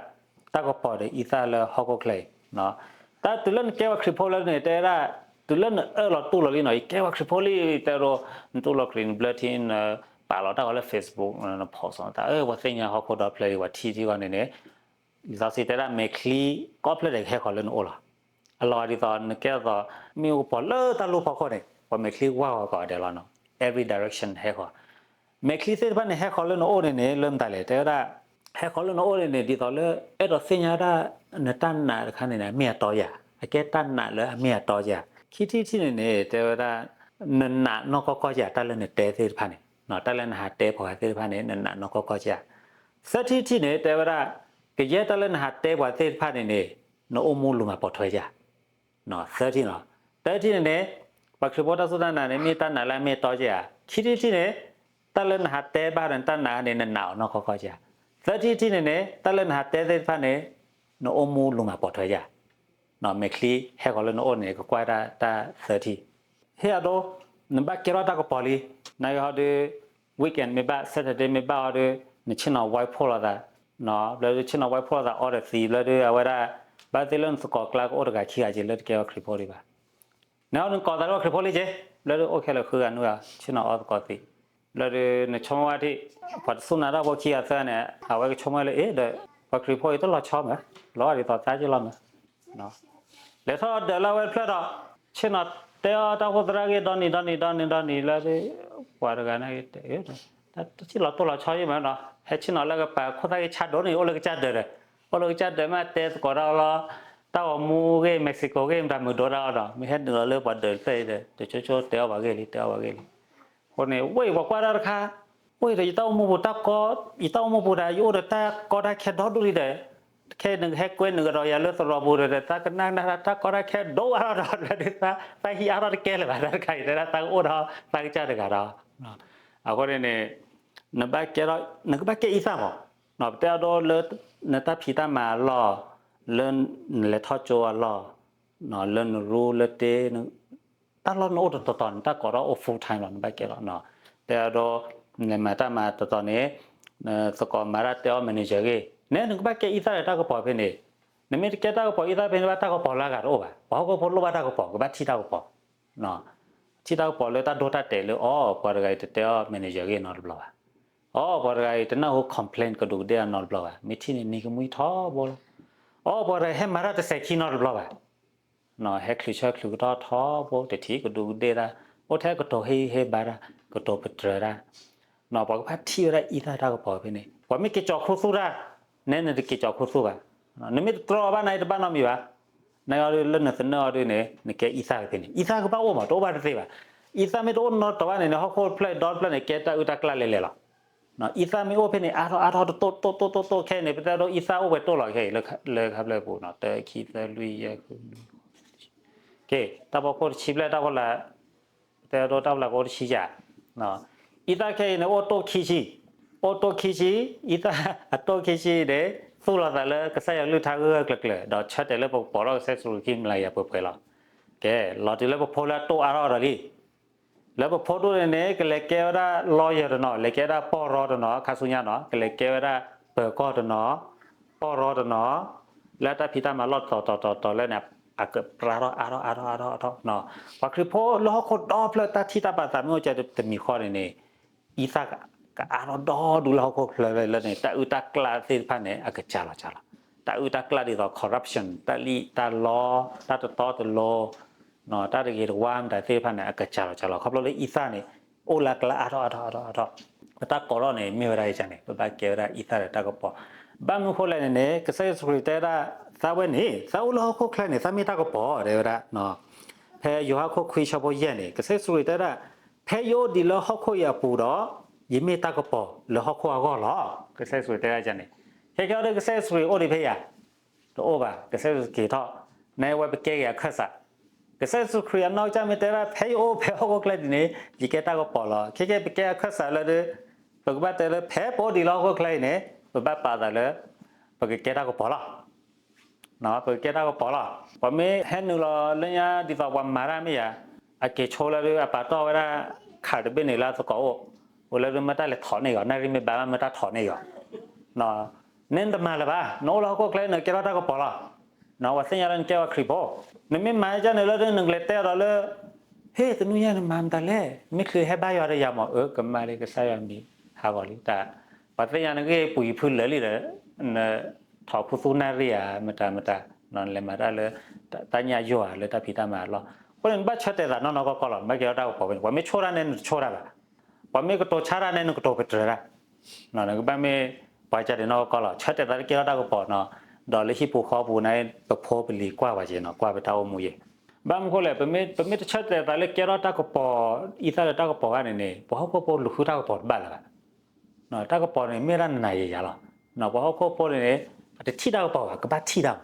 တၢ်ကပီၤဒီးအံသၣ်လၢဟီၣ်ခိၣ်ချၢအံၤ. တၢ်တုၤလၢနကဲပှၤခရံာ်ဖိလၢန့ၣ် တဲဝဲဒၣ် တုၤလၢနအၢၣ်လီၤတူၢ်လိာ်လံနီၤ, ယကဲပှၤခရံာ်ဖိလံ တဲဒိ နတူၢ်လိာ်ခရံာ် နဘျၢထံ နပာ်လီၤတၢ်ဂီၤလၢ Facebook, န post တၢ် အၢ ပှၤသ့ၣ်ညါဟီၣ်ခိၣ်ဒီဖျၢၣ်လံ ပှၤထံၣ်ထံၣ်ဂီၢ်န့ၣ်န့ၣ် လံာ်စီဆှံတဲဒၣ် မဲာ်ချံကိးဖျၢၣ်ဒဲးကဟဲဃီၤလၢနအိၣ်လီၤ. အလီၤဒ်သိး နကဲဒ်သိး မ့ၣ်အူကပီၤလၢတၢ်လိၣ်ဖီခိၣ်န့ၣ် ပှၤမဲာ်ချံဝၢ်ဂီၤကိးဂၤဒဲးလီၤနီၤ, every direction ဟဲဃီၤ. မဲာ်ချံသ့ၣ်တဖၣ်န့ၣ် ဟဲဃီၤလၢနအိၣ်န့ၣ်န့ၣ် လၢမတၤလဲၣ် တဲဝဲဒၣ် ဟဲဃီၤလၢနအိၣ်န့ၣ်န့ၣ် ဒ်သိးလၢ အဲၣ်ဒိးသ့ၣ်ညါဝဲဒၣ် နတၢ်နာ်တခါန့ၣ်န့ၣ် အမ့ၢ်အတီဧါ, အကဲတၢ်နာ်လၢအမ့ၢ်အတီဧါ. ခံထံၣ်တထံၣ်န့ၣ်န့ၣ် တဲဝဲဒၣ် နနာ်နီၢ်ကီၢ်ကီၢ်ဧါ တၢ်လၢနတဲသ့ၣ်တဖၣ်န့ၣ်, တၢ်လၢနဟးတဲပှၤဂၤသ့ၣ်တဖၣ်န့ၣ် နနာ်နီၢ်ကီၢ်ကီၢ်ဧါ. သၢထံၣ်တထံၣ်န့ၣ် တဲဝဲဒၣ် ကယဲၢ်တၢ်လၢနဟးတဲပှၤသ့ၣ်တဖၣ်န့ၣ်န့ၣ် နအိၣ်မူလူၤမၤပိာ်ထွဲဧါ. သၢထံၣ်လီၤ. တထံၣ်န့ၣ်န့ၣ် ပှၤခရံာ်ဖိတၢ်စူၢ်တၢ်နာ်န့ၣ် မ့ၢ်တၢ်နာ်လၢအမ့ၢ်အတီဧါ. ခံထံၣ်တထံၣ်န့ၣ် တၢ်လၢနဟးတဲဘၣ်ဒီးနတၢ်နာ်န့ၣ် နနာ်အီၤနီၢ်ကီၢ်ကီၢ်ဧါ. သၢထံၣ်တထံၣ်န့ၣ်န့ၣ် တၢ်လၢနဟးတဲသ့ၣ်တဖၣ်န့ၣ် နအိၣ်မူလူၤမၤပိာ်ထွဲဧါ. မဲာ်ချံဟဲဃီၤလၢနအိၣ်န့ၣ် ကကွၢ်တၢ်တၢ်သၢထံၣ်. ဟ့ၣ်အဒိ နဘၣ်ကဲထီၣ်တၢ်ကပီၤလံ. နဂ့ၤဟီဒီး weekend မ့ၢ်ဘၣ် Saturday မ့ၢ်ဘၣ်ဟီဒီး နဆ့ၣ်နီၤဝါဖှိၣ်လိာ်သး, ဘျီဒီးဆ့ၣ်နီၤဝါဖှိၣ်လိာ်သးအီဒီးသံး ဘျီဒီးအဝဲဒၣ် ဘၣ်သ့ၣ်လၢနသကိးကျါကအိၣ်တဂၤခံဂၤက့ၤ လၢတကဲပှၤခရံာ်ဖိဒံးဘၣ်. နဟီနကိးသးလၢပှၤခရံာ်ဖိလံက့ၤ, ဘျီဒီးအိၣ်ခဲလၢာ်ဃုဂၤနွံဂၤ ဆ့ၣ်နီၤအီသကိးသံး, ဘျီဒီးနဆိကမိၣ်ဝဲထံၣ် ပှၤတသူၣ်နၤတၢ်ဖိခံဂၤသၢဂၤန့ၣ် အဝဲကဆိကမိၣ်လၢအ့ၣ်ဒီး ပှၤခရံာ်ဖိအံၤတလီၤဆီမး, လီၤဒ်သိးသးက့ၤလီၤမး လဲၤထီၣ်ဒၢးလၢအဝဲတဖျၢၣ်ဒီး ဆ့ၣ်နီၤတဲအီၤတၢ်အိၣ်ဖှိၣ်သရၣ်ဂ့ၢ်ဒီနံၤဒီနံၤဒီနံၤဒီနံၤလၢ ပှၤတဂၤန့ၣ် တထံၣ်လီၤတိၢ်လီၤဆီယံၤမးနီၤ, ဟဲဆ့ၣ်နီၤလၢကပၤခိၣ်သၣ်ဂ့ၢ်ဆါဒိၣ်န့ၣ် အိၣ်လၢကစၢ်ဒၢးဒီး, အိၣ်လၢကစၢ်ဒၢးမ့ၢ်တဲသကိးတၢ်အီၤလီၤ, တၢ်ဂီၤမူဂ့ၢ် Mexico ဂ့ၢ် မတၤမုာ်ဒိၣ်တၢ်အီၤဒီး မ့ၢ်ဟဲနုာ်လီၤလၢပှၤဒၢးတဖျၢၣ်အံၤဒီး တဆိဆိတဲအီၣ်ပှၤဂ့ၢ်လံ တဲအီၣ်ပှၤဂ့ၢ်လံ. အဃိန့ၣ် ဝ့ၢ်ပှၤကွၢ်တၢ်တခါ အိၣ်ဒီးယတၢ်အိၣ်မူပူၤတၢ်ကီ, ယတၢ်အိၣ်မူပူၤဒီး ယအိၣ်ဒီးတၢ်ကီတၢ်ခဲဒီဒူၣ်လံဒီး, ခဲအံၤနကဟဲကွဲနုာ်ကဒီးယၤလၢသရိာ်ပူၤဒီး တၢ်ကနၣ်ကနၣ်တၢ်ကီတၢ်ခဲဒိၣ်အါထီၣ်ဒီး တၢ်ဟံးအါထီၣ်တကဲလၢၤဘၣ် တၢ်တခါအံၤ တဲဒၣ်တၢ်ကအိၣ်ဒီးသးကစၢ်တဂၤဒီး, အဃိန့ၣ်န့ၣ် နဘၣ်ကဲထီၣ် နကဘၣ်ကဲအံသၣ်မး, ပတဲအဒိလၢ နတၢ်ဖံးတၢ်မၤအလီၢ်, လၢနလဲၤထီၣ်ကၠိအလီၢ်, လၢနရူလၢတ့ တၢ်လီၢ်နအိၣ်တတီၤတီၤန့ၣ် တၢ်ကိးထီၣ်အိၣ် full time လီၤ နဘၣ်ကဲလီၤ. တဲအဒိ နလဲၤမၤတၢ်မၤတတီၤန့ၣ် နသကိးမၤတၢ်တဲအီၣ် manager ဂ့ၢ် နဲ နကဘၣ်ကဲအံသၣ်ဒီးတၢ်ကပီၤဖဲန့ၣ်, နမ့ၢ်တကဲတၢ်ကပီၤအံသၣ်ဖဲန့ၣ်ဘၣ် တၢ်ကပီၤလၢအဂၤတအိၣ်ဘၣ်. ပှၤဟီၣ်ခိၣ်ဖိလိၣ်ဘၣ်တၢ်ကပီၤ ကဘၣ်ထံၣ်တၢ်ကပီၤ ထံၣ်တၢ်ကပီၤလၢတၢ်ဒိတၢ်တဲာ်လၢ အိ ပှၤတဂၤအံၤတတဲအီၣ် manager ဂ့ၢ်နီတဘျီဘၣ်. အိ ပှၤတဂၤအံၤတနၢ်ဟူ complain ကဒူးကဒ့ၣ်အီၤနီတဘျီဘၣ်. မ့ၢ်ထံၣ်န့ၣ်နံၤကမှံထီဘိလီၤ. အိ ပှၤတဂၤအံၤဟဲမၤတၢ်တစဲးခံနီတဘျီဘၣ်. ဟဲချုးဆၢချုးကထီၣ်ထီဘိ တထံၣ်ကဒူးကဒ့ၣ်တၢ်, အိၣ်ထဲကတိၤဟ့ၣ်ဂံၢ်ဟ့ၣ်ဘါတၢ် ကတိၤပတြၢၤတၢ်. ပှၤကဘၣ်ထံၣ်ဝဲဒၣ်အံသၣ်တၢ်ကပီၤဖဲန့ၣ်, ပှၤမ့ၢ်က့ၤကၠီၤခူသူၣ်တၢ် နဲနတက့ၤကၠီၤခူသူၣ်ဘၣ်. နမ့ၢ်တတြီအီၤဘၣ်န့ၣ် တဘၣ်နီတမံၤဘၣ်. နအီၤဒုးလၢနသနၢၣ်အီၤဒုးန့ၣ် နကဲအံသၣ်ကသ့န့ၣ် အံသၣ်ကဘၣ်အိၣ်မး တအိၣ်ဘၣ်တသ့ဘၣ်. အံသၣ်မ့ၢ်တအိၣ်နီတတီၤဘၣ်န့ၣ်န့ၣ် ဟီၣ်ခိၣ်ဖျၢၣ်ဒီတဖျၢၣ်န့ၣ် ကဲတၢ်အုၣ်တၢ်ကျၣ်လဲၤလဲၤလီၤ. အံသၣ်မ့ၢ်အိၣ်ဖဲန့ၣ် အါထီၣ်အါထီၣ်တတိၢ်တိၢ်တိၢ်တိၢ်တိၢ်ခဲအံၤန့ၣ် ပတဲဒိအံသၣ်အိၣ်ပှဲၤတိၢ်လီၤခဲအံၤ လၢခါဖျၢၣ်ပူၤနီၤ တၢ ခံ သၢ လွံၢ် ယဲၢ် ဃု နွံ ဃိး တဆံ ကဲ တၢ်ဖီခိၣ်တဆံဖျၢၣ် တၢ်ဖီလာ် ပတဲဒိတၢ်ဖီလာ်ကအိၣ်တဆံယၤ အံသၣ်ခဲအံၤန့ၣ် အိၣ်တိၢ်ခံဆံ, အိၣ်တိၢ်ခံဆံ, အံသၣ်အတိၢ်ခံဆံန့ၣ် သူၣ်လီၤသးလၢကစၢ်ယွၤကလုၢ်ကထါဂၢၢ်ဂၢၢ်ကျၢၤကျၢၤ ဒီးဆၢတဲာ်လၢပကပိာ်ထီၣ်ကစၢ်ယ့ၣ်ၡူးခရံာ်ခံမလၤယၤပှဲၤပှဲၤလီၤ. ကဲ လီၤတုၤလၢပဖိလၢအတိၢ်အါထီၣ်ဒီးလံ လၢပဖိဒိၣ်န့ၣ်န့ၣ် ကလဲၤကဲဝဲဒၣ် lawyer တနီၤ, လဲၤကဲဝဲဒၣ်ပီၢ်ရီတနီၤ, ခါဆူညါနီၤ, ကလဲၤကဲဝဲဒၣ်ပၢၤကီၢ်တနီၤ, ပီၢ်ရီတနီၤ, လၢတၢ်ဖံးတၢ်မၤလီၢ်တတီၤတီၤတီၤတီၤလၢန့ၣ် အကပြၢထီၣ်အါထီၣ်အါထီၣ်အါထီၣ်အါထီၣ်. ပှၤခရံာ်ဖိလၢဟီၣ်ခိၣ်ဒီဖျၢၣ်တၢ်ထံၣ်တၢ်ပာ်သးမ့ၢ်အိၣ်ကဲတမံၤဃီန့ၣ်န့ၣ် အံသၣ်ကအါထီၣ်ဒီဒူၣ်လၢဟီၣ်ခိၣ်ဖျၢၣ်လၢန့ၣ် တၢ်အုၣ်တၢ်ကျၣ်သ့ၣ်တဖၣ်န့ၣ် အကစၢ်လီၤစၢ်လီၤ. တၢ်အုၣ်တၢ်ကျၣ်ဒ်သိး corruption တၢ်လံၣ်တၢ်လီ တၢ်တတီတလိၤ တၢ်တဂ့ၤတဝါမတၤသ့ၣ်တဖၣ်န့ၣ် အကစၢ်လီၤစၢ်လီၤ. ခီဖျိလၢအံသၣ်န့ၣ် အိၣ်လၢအကျါအါထီၣ်အါထီၣ်အါထီၣ်အါထီၣ်. ပတၢ်ကိးထီၣ်န့ၣ် မ့ၢ်ဝဲဒၣ်အံၤန့ၣ် ပဘၣ်ကဲဝဲဒၣ်အံသၣ်ဒီးတၢ်ကပီၤ. ဘၣ်မနုၤဃိလဲၣ်န့ၣ်န့ၣ် ကစၢ်ယ့ၣ်ၡူးခရံာ်တဲဝဲဒၣ် သးဝဲန့ၣ် သးအိၣ်လၢဟီၣ်ခိၣ်ချၢန့ၣ် သးမ့ၢ်တၢ်ကပီၤတဲဝဲဒၣ်. ဖဲယိၤဟၣ်ခိၣ်ခွံဆၢဖိယဲၢ်န့ၣ် ကစၢ်ယ့ၣ်ၡူးခရံာ်တဲဒၣ် ဖဲယအိၣ်ဒံးလၢဟီၣ်ခိၣ်အံၤအပူၤဒီး ယမ့ၢ်တၢ်ကပီၤလၢဟီၣ်ခိၣ်အဂီၢ်လီၤ. ကစၢ်ယ့ၣ်ၡူးခရံာ်တဲဒၣ်န့ၣ် ခဲကဲအံၤဒီးကစၢ်ယ့ၣ်ၡူးခရံာ်အိၣ်ဒံးဖဲယၤ တအိၣ်ဘၣ်. ကစၢ်ယ့ၣ်ၡူးခရံာ်က့ၤထီၣ် နဝဲပကဲက့ၤအခၢၣ်စး. ကစၢ်ယ့ၣ်ၡူးခရံာ်အနီၢ်ကစၢ်မ့ၢ်တဲဒၣ် ဖဲယအိၣ်ဖဲဟီၣ်ခိၣ်ချၢဒ်န့ၣ် ယကဲတၢ်ကပီၤလီၤ. ခဲကဲပကဲအခၢၣ်စးလၢဒုး ပကဘၣ်တဲလၢဖဲပအိၣ်ဒံးလၢဟီၣ်ခိၣ်ချၢအံၤန့ၣ် ပဘၣ်ပာ်သးလၢ ပကကဲတၢ်ကပီၤလီၤ. ပကကဲတၢ်ကပီၤလီၤ. ပှၤမ့ၢ်ဟဲနုာ်လီၤလၢညါဒ်သိးပှၤမၤတၢ်မ့ၢ်ယၤ အက့ၤဆိလၢဒုးအပာ်တီၢ်ဝဲဒၣ် ခးတဘ့ၣ်န့ၣ်လၢအသကိးအိၣ်, အိၣ်လၢဒုးမ့ၢ်တၢ်လဲၤထိးန့ၢ်အီၤ, နၣ်ရံၣ်မ့ၢ်ဘါဘၣ်မ့ၢ်တၢ်ထိးန့ၢ်အီၤ နတမၤလၢၤဘၣ်. နအိၣ်လၢဟီၣ်ခိၣ်ချၢနကဲထီၣ်တၢ်ကပီၤလီၤ. ပှၤသ့ၣ်ညါလၢနကဲဝဲခရံာ်ဖိ, နမ့ၢ်မၤဒ်န့ၣ်လၢဒုးနကလဲၤတဲအီၤဒီးလၢ ဟ့ၣ် တနွံညါနမၤမတၤလဲၣ်, မ့ၢ်ချုးဟဲဘါယွၤဒီးယၤမး, အၢ ကမၣ်လံ ကစၢ်ယွၤမံၤဟးဂီၤလံတၢ်, ပှၤသ့ၣ်ညါနဂ့ၢ်ပူၤယံၤဖုလၢာ်လံဒီး နထိးခူသူၣ်နၣ်ရံၣ်ဧါ မတၤမတၤ, နလဲၤမၤတၢ်လၢ တၢ်ညၣ်ယိၣ်ဧါ လၢတၢ်ဖံးတၢ်မၤအလီၢ်, အဃိန့ၣ် နဘၣ်ဆၢတဲာ်သးနီၢ်နီၢ်ကီၢ်ကီၢ်လီၤ, နဘၣ်ကဲထီၣ်တၢ်ကပီၤဖဲန့ၣ်, ပှၤမ့ၢ်ဆိၣ်တၢ်န့ၣ် နတဆိၣ်တၢ်ဘၣ်, ပှၤမ့ၢ်ကတိၤဆါတၢ်န့ၣ် နကတိၤပတြၢၤတၢ် နကဘၣ်မ့ၢ်ပှၤကၢ်ဒဲးနီၢ်ကီၢ်လီၤ, ဆၢတဲာ်သးလၢကဲထီၣ်တၢ်ကပီၤနီၤ, ဒီးလၢဟံၣ်ပူၤဃီပူၤန့ၣ် ပဖိပလံၤကွၢ်ပှၤက့ၤနီၤ, ကွၢ်ပတၢ်အိၣ်မူယဲၢ်, ဘၣ်မနုၤဃိလဲၣ်, ပမ့ၢ်တဆၢတဲာ်သးလၢကဲထီၣ်တၢ်ကပီၤ, အံသၣ်လၢတၢ်ကပီၤဂၤန့ၣ်န့ၣ် ပှၤဟီၣ်ခိၣ်ဖိလူၤဃုတၢ်ကပီၤတဘၣ်လၢၤဘၣ်. တၢ်ကပီၤန့ၣ်မ့ၢ်ဒၣ်နၤယၤလီၤ, ပှၤဟီၣ်ခိၣ်ဖိန့ၣ်န့ၣ် အတထံၣ်တၢ်ကပီၤဘၣ်, ကဘၣ်ထံၣ်တၢ်မး,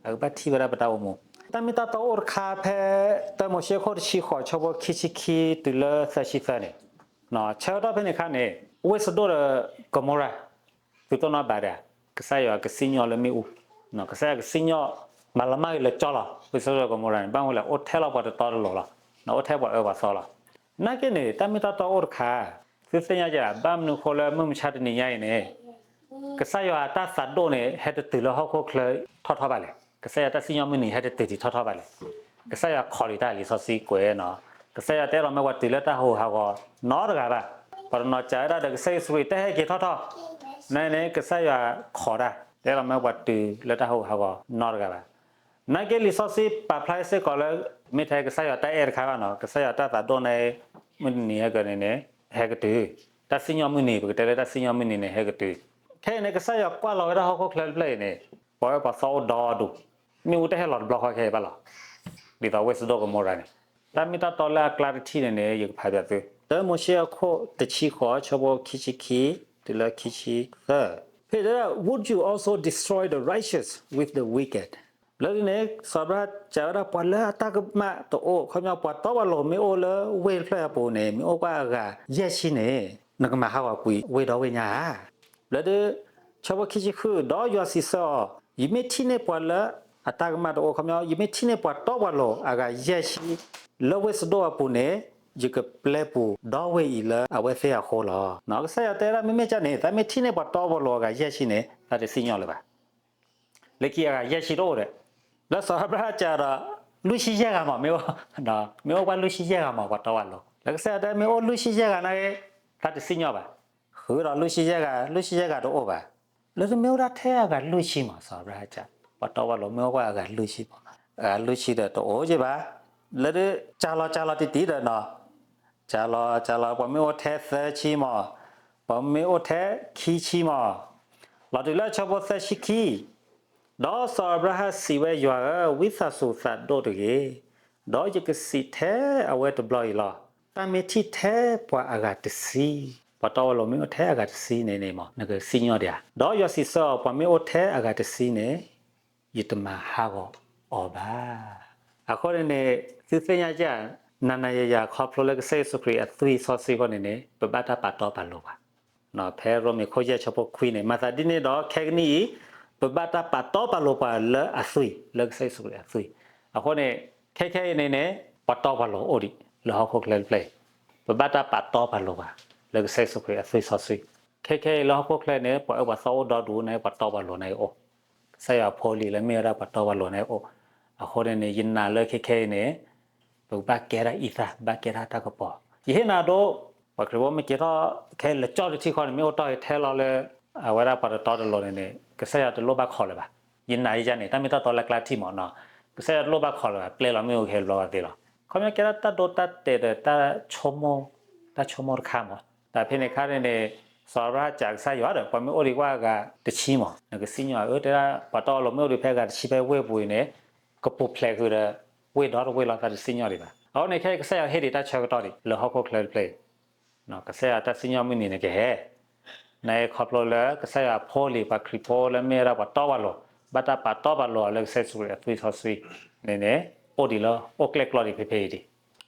အကဘၣ်ထံၣ်ဝဲဒၣ်ပတၢ်အိၣ်မူ, တၢ်မ့ၢ်တၢ်တီအိၣ်တခါဖဲ တၢမိၤၡ့ခိၣ်တဆံဃိး ဆၢဖိခံဆံခံတုၤလၢသၢဆံသၢန့ၣ်, ဆၢကတီၢ်ဖဲန့ၣ်အခါန့ၣ် ဝ့ၢ်စဒိၣ်ဒီးကမိၤရၤ သုတိၢ်နီၣ်ဘၣ်ဒၣ်, ကစၢ်ယွၤကစံၣ်ညီၣ်လၢမ့ၣ်အူ, ကစၢ်ယွၤကစံၣ်ညီၣ် မၤလီၤမၢ်ဂ့ၤလၢကၠီလီၤ, ဝ့ၢ်စဒိၣ်ဒီးကမိၤရၤန့ၣ် ဘၣ်မနုၤလဲၣ် အိၣ်ထဲလီၤပှၤတတီတလိၤလီၤ, အိၣ်ထဲပှၤအၢပှၤသီလီၤ, နာ်က့န့ၣ် တၢ်မ့ၢ်တၢ်တီအိၣ်တခါ, သုသ့ၣ်ညါကဲဒၣ် ဘၣ်မနုၤဃိလၢမုၢ်မဆါတနံၤညါအံၤန့ၣ် ကစၢ်ယွၤတၢ်သးဒိၣ်န့ၣ် ဟဲတတုၤလၢဟီၣ်ခိၣ်ချၢထီၣ်ထီၣ်ဘၣ်လဲၣ်, ကစၢ်ယွၤတၢ်စံၣ်ညီၣ်မုၢ်နံၤဟဲတတုၤဒံးထီၣ်ထီၣ်ဘၣ်လဲၣ်, ကစၢ်ယွၤခိးဒံးတၢ်လံာ်စီဆှံကွဲးနီၤ, ကစၢ်ယွၤတအဲၣ်ဒိးမၢပှၤတုၤလၢတၢ်ဟးဂူာ်ဟးဂီၤနီတဂၤဘၣ်, ပှၤတနီၤစံးဝဲဒၣ်ဒီး ကစၢ်ယ့ၣ်ၡူးခရံာ်တဟဲက့ၤထီၣ်ထီၣ်, နန့ၣ် ကစၢ်ယွၤခိးတၢ် တအဲၣ်ဒိးမၢပှၤတုၤလၢတၢ်ဟးဂူာ်ဟးဂီၤနီတဂၤဘၣ်, နာ်က့လံာ်စီဆှံပာ်ဖျါစ့ၢ်ကီးလၢ မ့ၢ်ထဲကစၢ်ယွၤတၢ်အဲၣ်တခါဘၣ်နီၤ, ကစၢ်ယွၤတၢ်သးဒိၣ်န့ၣ် မုၢ်တနံၤဟဲက့ၤန့ၣ်န့ၣ် ဟဲကတုၤ, တၢ်စံၣ်ညီၣ်မုၢ်နံၤ ပကတဲလၢတၢ်စံၣ်ညီၣ်မုၢ်နံၤန့ၣ် ဟဲကတုၤ, ခဲအံၤန့ၣ် ကစၢ်ယွၤကွၢ်လီၤဝဲဒၣ်ဟီၣ်ခိၣ်ချၢတဖျၢၣ်အံၤန့ၣ် ပှၤဝဲပှၤသီအိၣ်ဒီဒူၣ်, မ့ၣ်အူတဟဲလီၤတဘျီဃီခဲအံၤဘၣ်လီၤ, ဒ်သိးဝ့ၢ်စဒိၣ်ကမိၤရၤန့ၣ်, တၢ်မ့ၢ်တၢ်တီလၢအကျါတထံၣ်န့ၣ်န့ၣ် ယကဖးဘၣ်သု, တၢမိၤၡ့အခိၣ်တဆံဃိး ဆၢဖိခံဆံခံ တုၤလၢခံဆံသၢ, ဖဲတဲဒၣ် Would you also destroy the righteous with the wicked? လၢဒ်န့ၣ် စီၤအၤဘြၤဟၣ်စံးဝဲဒၣ် ပှၤလၢအတၢ်ကမၣ်တအိၣ် ခီပညီ ပှၤတီပှၤလိၤမ့ၢ်အိၣ်လၢဝ့ၢ်တဖျၢၣ်အပူၤန့ၣ် မ့ၢ်အိၣ်ကွၢ်အဂၤယဲၢ်ဆံန့ၣ် နကမၤဟးဂီၤကွံာ်ဝ့ၢ်ဒီဝ့ၢ်ညါဧါ. လၢဒ် ဆၢဖိခံဆံဃု ဒီးယွၤစံးဆၢအီၤ, ယမ့ၢ်ထံၣ်န့ၢ်ပှၤလၢအတၢ်ကမၣ်တအိၣ် ခီပညီ ယမ့ၢ်ထံၣ်န့ၢ်ပှၤတီပှၤလိၤအဂၤယဲၢ်ဆံ လၢဝ့ၢ်စဒိၣ်အပူၤန့ၣ် ယကပျဲပူၤဒီဝ့ၢ်အံၤလၢအဝဲသ့ၣ်အဃိလီၤ. ကစၢ်ယွၤတဲဝဲဒၣ် မ့မ့ၢ်ဒ်န့ၣ် သးမ့ၢ်ထံၣ်န့ၢ်ပှၤတီပှၤလိၤအဂၤယဲၢ်ဆံန့ၣ် သးတစံၣ်ညီၣ်လၢၤဘၣ်. လၢခံအဂၤယဲၢ်ဆံတအိၣ်ဒီး လၢစီၤအၤဘြၤဟၣ်စံးဒီး လွံၢ်ဆံယဲၢ်ဂၤမး မ့ၢ်အိၣ်, မ့ၢ်အိၣ်ကွၢ်လွံၢ်ဆံယဲၢ်ဂၤမး ပှၤတီပှၤလိၤ, လၢကစၢ်ယွၤတဲမ့ၢ်အိၣ်လွံၢ်ဆံယဲၢ်ဂၤနာ်က့ သးတစံၣ်ညီၣ်ဘၣ်. ဃုာ်ဒီးလွံၢ်ဆံယဲၢ်ဂၤ, လွံၢ်ဆံယဲၢ်ဂၤတအိၣ်ဘၣ်. လၢတမ့ၢ်အိၣ်ဒၣ်ထဲအဂၤလွံၢ်ဆံမး စီၤအၤဘြၤဟၣ်စံး, ပှၤတီပှၤလိၤမ့ၢ်အိၣ်ကွၢ်အဂၤလွံၢ်ဆံမး, အဂၤလွံၢ်ဆံဒီးတအိၣ်က့ဘၣ်. လၢဒ် ကၢ်လီၤကၢ်လီၤတံၢ်တံၢ်ဒီးနီၤ ကၢ်လီၤကၢ်လီၤ ပှၤမ့ၢ်အိၣ်ထဲသၢဆံမး, ပှၤမ့ၢ်အိၣ်ထဲခံဆံမး, လီၤတုၤလၢဆၢဖိသၢဆံခံ, ဒီးစီၤအၤဘြၤဟၣ်စံးဝဲ, ယွၤဧၢ, ဝံသးစူၤသးဒိၣ်တဂ့ၤ, ဒီးယကစံးထဲအဝဲတဘျီအံၤလီၤ. တၢ်မ့ၢ်ထံၣ်ထဲပှၤအဂၤတဆံ, ပှၤတီပှၤလိၤမ့ၢ်အိၣ်ထဲအဂၤတဆံန့ၣ်န့ၣ်မး နကစံၣ်ညီၣ်ဒံးဧါ. ဒီးယွၤစံးဆၢအီၤ, ပှၤမ့ၢ်အိၣ်ထဲအဂၤတဆံန့ၣ် ယတမၤဟးဂီၤအီၤဘၣ်. အဃိန့ၣ်န့ၣ် သုသ့ၣ်ညါက နၤနၤယၤယၤခီဖျိလၢကစၢ်ယ့ၣ်ၡူးခရံာ်အသွံၣ်စီဆှံအဃိန့ၣ်န့ၣ် ပဘၣ်တၢ်ပာ်တီပာ်လိၤပှၤ ဖဲရိမ့ၤခိၣ်ယဲၢ်ဆၢဖိခွံန့ၣ် မၤသးဒ်န့ၣ်ဒီးခဲကနံၣ်အံၤ ပဘၣ်တၢ်ပာ်တီပာ်လိၤပှၤလၢအသွံၣ် လၢကစၢ်ယ့ၣ်ၡူးခရံာ်အသွံၣ်. အဃိန့ၣ် ခဲခဲအံၤန့ၣ်န့ၣ် ပှၤတီပှၤလိၤအိၣ်ဒံး လၢဟီၣ်ခိၣ်ချၢတဖျၢၣ်အံၤ ပဘၣ်တၢ်ပာ်တီပာ်လိၤပှၤ လၢကစၢ်ယ့ၣ်ၡူးခရံာ်အသွံၣ်စီဆှံ. ခဲခဲအံၤလၢဟီၣ်ခိၣ်ချၢန့ၣ် ပှၤအၢပှၤသီအိၣ်ဒီဒူၣ်န့ၣ် ပှၤတီပှၤလိၤန့ၣ်အိၣ် ကစၢ်ယွၤဖိလံၤလၢမ့ၢ်ဝဲဒၣ်ပှၤတီပှၤလိၤန့ၣ်အိၣ်. အဃိန့ၣ်န့ၣ် ယနာ်လၢခဲခဲအံၤန့ၣ် ပကဘၣ်ကဲဒၣ်အံသၣ် ဘၣ်ကဲဒၣ်တၢ်ကပီၤ. ယဟ့ၣ်နၤဒိ ပှၤခရံာ်ဖိမ့ၢ်ကဲထီၣ်ခဲလၢာ်ကၠီတထံဃီန့ၣ် မ့ၢ်အိၣ်တီၢ်ထဲလီၤလၢ အဝဲဒၣ်ပှၤတတီတလိၤန့ၣ်န့ၣ် ကစၢ်ယွၤတလိၣ်ဘၣ်ခိးလၢၤဘၣ်. ယနာ်ယကန့ၣ် တၢ်မ့ၢ်တၢ်တီလၢကျါထံၣ်မးနီၤ ကစၢ်ယွၤတလိၣ်ဘၣ်ခိးလၢၤဘၣ် ပျဲလီၤမ့ၢ်အိၣ်ကဟဲဘျီဘၣ်သ့လီၤ. ခီပညီကဲဒၣ်တၢ်ဒိတၢ်တဲာ်ဒီးတၢ်ဆိကမိၣ် တၢ်ဆိကမိၣ်တခါမး. တၢ်ဖဲန့ၣ်ခါန့ၣ်န့ၣ် စီၤအၤဘြၤဟၣ်စံးကစၢ်ယွၤဒီး ပှၤမ့ၢ်အိၣ်ဒံးကွၢ်အဂၤတဆံမး နကစံၣ်ညီၣ်ဧါ တဲဒၣ် ပှၤတီပှၤလိၤမ့ၢ်အိၣ်ဒံးဖဲအဂၤတဆံဖဲဝ့ၢ်ပူၤအံၤန့ၣ် ကပူၤဖျဲးဃုာ်ဒီး ဝ့ၢ်ဒီတဝ့ၢ်လီၤ သးတစံၣ်ညီၣ်ဒံးဘၣ်. အဃိန့ၣ်ခဲအံၤကစၢ်ယွၤဟ့ၣ်ဒံးတၢ်ဆၢကတီၢ်ဒံး လၢဟီၣ်ခိၣ်ချၢတဖျၢၣ်အံၤ ကစၢ်ယွၤတၢ်စံၣ်ညီၣ်မုၢ်နံၤန့ၣ်ကဟဲ နခီဖျိလၢကစၢ်ယွၤဖိလံၤပှၤခရံာ်ဖိလၢမ့ၢ်ဝဲဒၣ်ပှၤတီပှၤလိၤ ဘၣ်တၢ်ပာ်တီပာ်လိၤအီၤလၢကစၢ်ယ့ၣ်ၡူးခရံာ်အသွံၣ်စီဆှံန့ၣ်န့ၣ် အိၣ်ဒံးလၢအိၣ်ကျဲၣ်ကျီဒံးဖဲဖဲအံၤဒံး.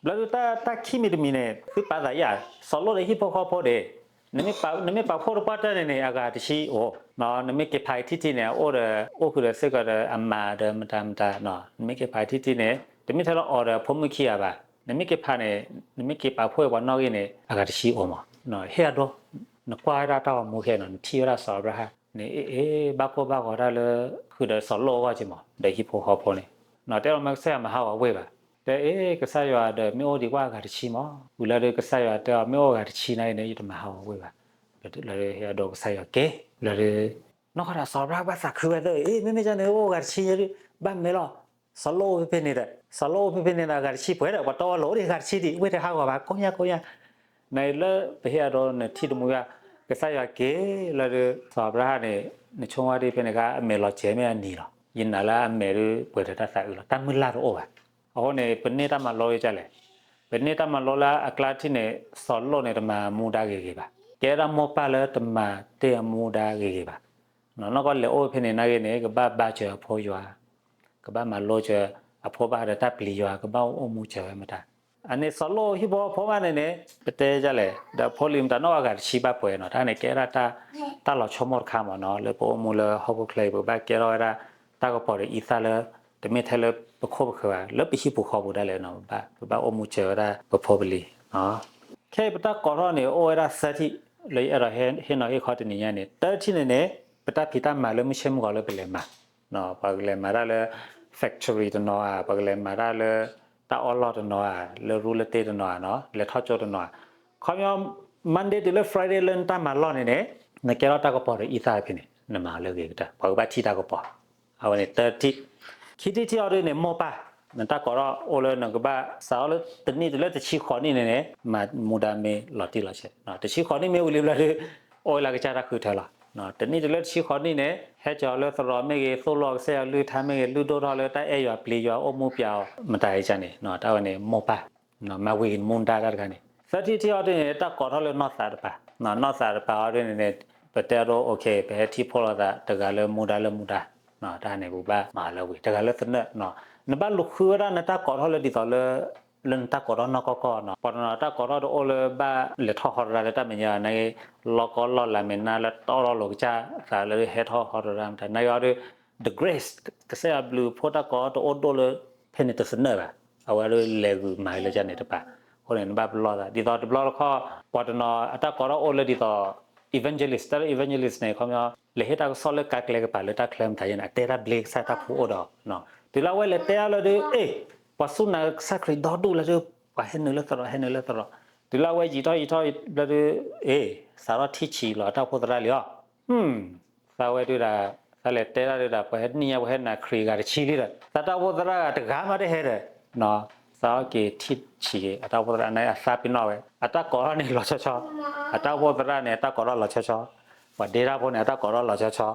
ဘျီဒုးတၢ်ခံမံၤတမံၤန့ၣ် သုပာ်သးယၤ စီၤလိၣ်ဒီးဟံၣ်ဖိဃီဖိဒံး နမ့ၢ်ပာ်ဖှိၣ်တပှၢ်တၢၢ်န့ၣ်န့ၣ် အဂၤတဆံအိၣ် နမ့ၢ်က့ၤဖးအံၤထံထံန့ၣ် အအိၣ်ဒီး အိၣ်ဃုာ်ဒီးစ့ၢ်ကီးဒီးအမၤဒီးမတၤမတၤ နမ့ၢ်က့ၤဖးအံၤထံထံန့ၣ် တမ့ၢ်ထဲလၢအီၤဒီးဖိမုၣ်ခံဂၤဘၣ်. နမ့ၢ်က့ၤဖးန့ၣ် နမ့ၢ်က့ၤပာ်ဖှိၣ်ပှၤနီၣ်ဂံၢ်န့ၣ် အဂၤတဆံအိၣ်မး. ဟ့ၣ်အဒိ နကွၢ်ဝဲဒၣ်တၢ်ဂီၤမူခဲအံၤနီၤ နထံၣ်ဝဲဒၣ်စီၤအၤဘြၤဟၣ်န့ၣ် အ့ၣ်အ့ၣ် ဘၣ်ကိၢ်ဘၣ်ဂီၤတၢ်လၢ ဃုာ်ဒီးစီၤလိၣ်အဂီၢ်က့မး ဒီးဟံၣ်ဖိဃီဖိန့ၣ် တဲလီၤမ့ၢ်ကစၢ်ယွၤမၤဟးဂီၤဝ့ၢ်ဘၣ်. တဲအ့ၣ် ကစၢ်ယွၤဒီးမ့ၢ်အိၣ်ဒံးကွၢ်အဂၤတဆံမး ဝံၤလၢဒုးကစၢ်ယွၤတဲအီၤ မ့ၢ်အိၣ်အဂၤတဆံနာ်အံၤန့ၣ် ယတမၤဟးဂီၤဝ့ၢ်ဘၣ်. လၢဒုးဟ့ၣ်အဒိကစၢ်ယွၤက့ၤ လၢဒုး နီၢ်ကီၢ်ဒီးစီၤအၤဘြၤဟၣ်ဘၣ်သးခုဝဲသ့ၣ် အ့ၣ် မ့မ့ၢ်ကန့ၣ် အိၣ်အဂၤတဆံယဲဒုး ဘၣ်မဲာ်လီၤ စီၤလိၣ်အိၣ်ဖဲဖဲန့ၣ်ဒီး စီၤလိၣ်အိၣ်ဖဲဖဲန့ၣ်ဒီး အဂၤတဆံပှဲၤဒီး ပှၤတီပှၤလိၤအိၣ်ဒံးအဂၤတဆံဒံး ဝ့ၢ်တဟးဂီၤဘၣ် ကိညါကိညါ နလၢပဟ့ၣ်အဒိနထံၣ်တမူယါ ကစၢ်ယွၤက့ၤလၢဒုး စီၤအၤဘြၤဟၣ်န့ၣ် နဆိကမိၣ်ဒ်ဖဲန့ၣ်ခါ အမဲာ်လီၤစဲၤမ့ၢ်အနံၤလီၤ. ယနာ်လၢအမဲာ်ဒုးပှဲၤဒီးတၢ်သးအုးလီၤ တၢ်မုၢ်လၢ်တအိၣ်ဘၣ်. အဃိန့ၣ် ပန့ၢ်တၢ်မၤလိဒ်လဲၣ်. ပန့ၢ်တၢ်မၤလိလၢအကျါထံၣ်န့ၣ် စီၤလိၣ်န့ၣ် တမၤမူဒါဂ့ၤဂ့ၤဘၣ်. ကဲဒၣ်မိၢ်ပၢ်လၢတမၤတ့ၢ်အမူဒါဂ့ၤဂ့ၤဘၣ်. နီၢ်ကီၢ်လဲၤအိၣ်ဖဲန့ၣ်နာ်ဂ့ၤန့ၣ် ကဘၣ်ဘါစၢၤအဖိယွၤ ကဘၣ်မၤလိစၢၤအဖိဘၣ်ဒီးတၢ်ပျံၤယွၤ ကဘၣ်အိၣ်မူစၢၤဝဲမတၤ. အန့ၣ်စီၤလိၣ်ဟံၣ်ဖိဃီဖိမးန့ၣ်န့ၣ် ပတဲဒ်လဲၣ် ဒီးဖိလံၤမတၤနီၢ်အဂၤတဆံဘၣ်ပှဲၤနီၤ တၢ်န့ၣ်ကဲဒၣ်တၢ်လီၤဆိကမိၣ်တခါမးနီၤ လၢပအိၣ်မူလၢဟီၣ်ခိၣ်ချၢအံၤ ပဘၣ်ကဲထီၣ်ဝဲဒၣ် တၢ်ကပီၤဒီးအံသၣ်လၢ တမ့ၢ်ထဲလၢပခိၣ်ပဃၢၤဘၣ် လၢပဟံၣ်ပူၤဃီပူၤဒၣ်လဲာ်နီၤ ပဘၣ်အိၣ်မူစၢၤဝဲဒၣ်ပဖိပလံၤ. ခဲအံၤပတၢ်ကိးထီၣ်န့ၣ် အိၣ်ဝဲဒၣ်သၢထံၣ် လၢယအဲၣ်ဒိးဟ့ၣ်နီၤဟ့ၣ်ခီတနံၤညါန့ၣ် တၢထံၣ်န့ၣ်န့ၣ် ပတၢ်ဖံးတၢ်မၤလၢမုၢ်ဆ့ၣ်မုၢ်ဂီၤလၢပလဲၤမၤ ပှၤကလဲၤမၤတၢ်လၢ factory တနီၤဧါ ပှၤကလဲၤမၤတၢ်လၢ တၢ်အီၣ်လီၢ်တနီၤဧါ လၢ real estate တနီၤဧါနီၤ လဲၤထီၣ်ကၠိတနီၤဧါ. ခီပညီ Monday တုၤလၢ Friday လၢနတၢ်မၤလီၢ်န့ၣ်န့ၣ် နကဲထီၣ်တၢ်ကပီၤဒီးအံသၣ်ဖဲန့ၣ် နမၤလၢအဂ့ၤကတၢၢ် ပှၤကဘၣ်ထံၣ်တၢ်ကပီၤ. အဝဲန့ၣ်တၢထံၣ် ခံထံၣ်ထံၣ်အီၤဒ်န့ၣ် မိၢ်ပၢ် နတၢ်ကိးထီၣ်အိၣ်လၢနကဘၣ်စးထီၣ်လၢတနံၣ်တုၤလၢတဆံဃိးနံၣ်န့ၣ်န့ၣ် မၤမူဒါမ့ၢ်လီၤတံၢ်လီၤဆဲး တဆံဃိးနံၣ်မ့ၢ်ဝံၤလံဘျီဒုး အိၣ်ဝဲလၢကစၢ်တၢ်ဃုထၢလီၤ. တနံၣ်တုၤလၢတဆံဃိးနံၣ်န့ၣ် ဟဲကၠီၤလၢသရိာ်မ့ၢ်ဂ့ၤ သိၣ်လိအီၤကစၢ်ယွၤကလုၢ်ကထါမ့ၢ်ဂ့ၤ လုၢ်ဒိၣ်ထီၣ်လၢတၢ်အဲၣ်ယွၤပျံၤယွၤအိၣ်မူပျဲအီၤ မတၤအံၤန့ၣ် တၢ်ဝဲန့ၣ်မိၢ်ပၢ် မၤဝံၤက့ၤမူဒါတၢ်တခါန့ၣ် သၢထံၣ်ထံၣ်အီၤဒ်န့ၣ် တၢ်ကိးထီၣ်လၢနီၢ်သးတပၤ နီၢ်သးတပၤအီၤဒ်န့ၣ်န့ၣ် ပတဲအီၤဒ် okay ပဟဲထံၣ်ဖှိၣ်လိာ်သးတဂၤလၢမူဒါလၢမူဒါ တၢ်န့ၣ်ပကဘၣ်မၤလၢဝံၤ တဂၤလၢသနၢၣ် နဘၣ်လူၤဃုဝဲဒၣ်နတၢ်ကိးထီၣ်လၢဒ်သိးလၢ လၢနတၢ်ကိးထီၣ်နီၢ်ကီၢ်ကီၢ်နီၤ ပှၤတနီၤတၢ်ကိးထီၣ်တအိၣ်လၢဘၣ်လဲၤထီၣ်ဟီတရၣ်လၢတၢ်မဲာ်ညါနာ်က့ လီၢ်ကီလီၢ်လၤမဲာ်နါလၢတီထီၣ်လိာ်ကစၢ်သးလၢဟဲထီၣ်ဟီတရၣ်မတၤနာ်က့အီၤဒ် the grace ကစၢ်ယွၤဘျုးဖှိၣ်တၢ်ကိးတအိၣ်ဒိၣ်လၢ ဖဲန့ၣ်တသနၢၣ်ဘၣ် အဝဲဒ်လဲၤဂုာ်မၤလၢကန့ၣ်တပၤ အဃိန့ၣ် နဘၣ်ပလီၢ်သး ဒ်သိးတဘျီတခီၣ် ပှၤတနီၤအတၢ်ကိးထီၣ်အိၣ်လၢဒ်သိး evangelist တၢ်လၢ evangelist န့ၣ် ခီပညီ လဲၤဟ့ၣ်တၢ်ကစီၣ်လၢကါကျဲကပၤလၢတၢ်ချၢမတၤယဲန့ၣ် အတဲတၢ်ဘျ့ကစၢ်တၢ်ဖိအိၣ်ဒီး တုၤလၢအဝဲလဲၤတဲအါလၢဒ် အ့ၣ် ပှၤစူၢ်နာ်ကစၢ်ခရံာ်ဒီဒူၣ်လၢဒ် ပှၤဟဲနုာ်လၢသရိာ် ဟဲနုာ်လၢသရိာ် တုၤလၢအဝဲယံာ်ထီၣ်ယံာ်ထီၣ်ဘျီဒ် အ့ၣ် စးထီၣ်ထံၣ်ဆံးလီၤအတၢ်အိၣ်ဖှိၣ်သရၣ်လံအီၤ သးဝဲဒုးဒၣ် သးလဲၤတဲဒၣ်ဒုးဒၣ် ပှၤဟဲနံၣ်ညါပှၤဟဲနုာ်ခရံာ်ဂၤတဆံလံဒီး သးတၢ်အိၣ်ဖှိၣ်သရၣ်ဂၤတဂၤမးတဟဲဒီး သးအီၣ်က့ၤထံၣ်ဆံးက့ၤ အတၢ်အိၣ်ဖှိၣ်သရၣ်န့ၣ် အသးပ့ၤနီၣ်ဝဲ အတၢ်ကိးထီၣ်န့ၣ်လီၤဆီဆီ အတၢ်အိၣ်ဖှိၣ်သရၣ်န့ၣ် အတၢ်ကိးထီၣ်လီၤဆီဆီ ပှၤဒ့တၢ်ဖိန့ၣ် အတၢ်ကိးထီၣ်လီၤဆီဆီ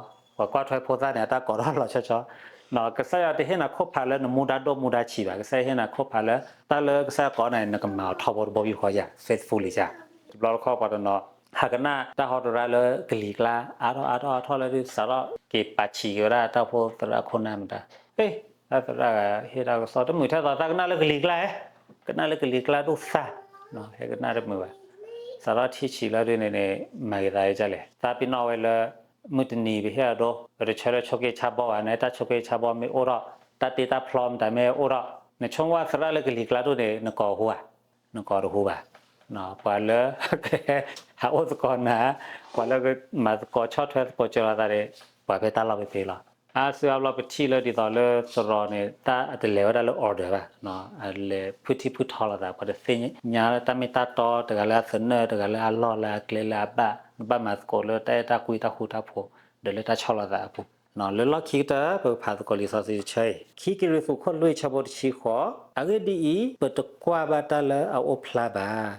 ပှၤကွၢ်ထွဲဖိသၣ်န့ၣ် အတၢ်ကိးထီၣ်လီၤဆီဆီ, ကစၢ်ယွၤတဟ့ၣ်နၤခိၣ်ဖးလၢနမူဒါဒိၣ်မူဒါဆံးဘၣ်, ကစၢ်ယွၤဟ့ၣ်နၤခိၣ်ဖးလၢ တၢ်လၢကစၢ်ယွၤကိးန့ၣ် နကမၤအီၤထီဘိတဘိယူၢ်ဃီယၤ faithfully ယၤ, တဘျီတခီၣ်ပှၤတနီၤ ဟးကနၣ်တၢ်ဟီတရါလၢကလံၤကျါ အါထီၣ်အါထီၣ်အါထီၣ်လၢဒုး စးထီၣ်က့ၤပာ်ဆံးက့ၤဝဲဒၣ်တၢ်အိၣ်ဖှိၣ်သရၣ်ခိၣ်နၢ်မတၤ, အ့ တၢ်သရၣ်ဟ့ၣ်တၢ်ကစီၣ်တမုာ်ထဲသိး သးကနၣ်လၢကလံၤကျါဧါ, ကနၣ်လၢကလံၤကျါဒိၣ်သၣ်, ဟဲကနၣ်တမုာ်ဘၣ်, စးထီၣ်ထံၣ်ဆံးလၢဒုးန့ၣ်န့ၣ် မၤဂ့ၤသးဒ်လဲၣ်, သးပ့ၤနီၣ်ဝဲလၢ မုၢ်တနံၤ ပဟ့ၣ်အဒိ ပတဆၢလၢဆိးက့ဆါဘီဘၣ်န့ၣ် တၢ်ဆိးက့ဆါဘီမ့ၢ်အိၣ်ထီၣ် တၢ်တ့တၢ်ဖျီမတၤမ့ၢ်အိၣ်ထီၣ် နဆိကမိၣ်သရၣ်လၢကလံၤကျါဒိၣ်န့ၣ် နကိးဟူဧါ, နကိးတဟူဘၣ်, ပှၤလၢ ကဟဲဟးအိၣ်သကိးနၤ, ပှၤလၢကမၤသကိးဆီၣ်ထွဲသကိးစၢၤလိာ်သးန့ၣ် ပှၤဖဲတၢ်လီၢ်ဖဲဖဲလီၤ. အါစုအါဘျီပထံၣ်လၢဒ်သိးလၢသရိာ်န့ၣ် တၢ်တလဲၤဝဲဒၣ်လၢ order ဘၣ်, အလဲၤဖုထံဖုထီလိာ်သး ပှၤတသ့ၣ်ညါလၢတၢ်မ့ၢ်တၢ်တီ တဂၤလၢအသနၢၣ် တဂၤလၢအလီၢ်လၢအကျဲလၢအဘၣ်, နဘၣ်မၤသကိးလၢတၢ်အဲၣ်တၢ်ကွံတၢ်ဃူတၢ်ဖိး ဒီးလၢတၢ်ဆီၣ်လီၤသးအပူၤ, လၢလီၢ်ခံကတၢၢ် ပကဖးသကိးလံာ်စီဆှံတဆၢအံၤ ခံကရံၣ်သူးခိၣ်လွံၢ်ဆၢဖိတဆံဃိး, အဂ့ၢ်ဒ်အံၤ, ပတကွၢ်ဘၣ်တၢ်လၢအအိၣ်ဖျါဘၣ်,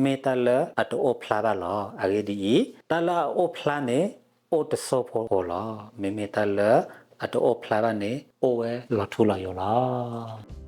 မ့ၢ်တၢ်လၢအတအိၣ်ဖျါဘၣ်လီၤ. အဂ့ၢ်ဒ်အံၤ, တၢ်လၢအအိၣ်ဖျါန့ၣ် အိၣ်တစိၢ်ဖိဃိလီၤ. မ့မ့ၢ်တၢ်လၢအတအိၣ်ဖျါဘၣ်န့ၣ် အိၣ်ဝဲလီၤထူလီၤယိာ်လီၤ.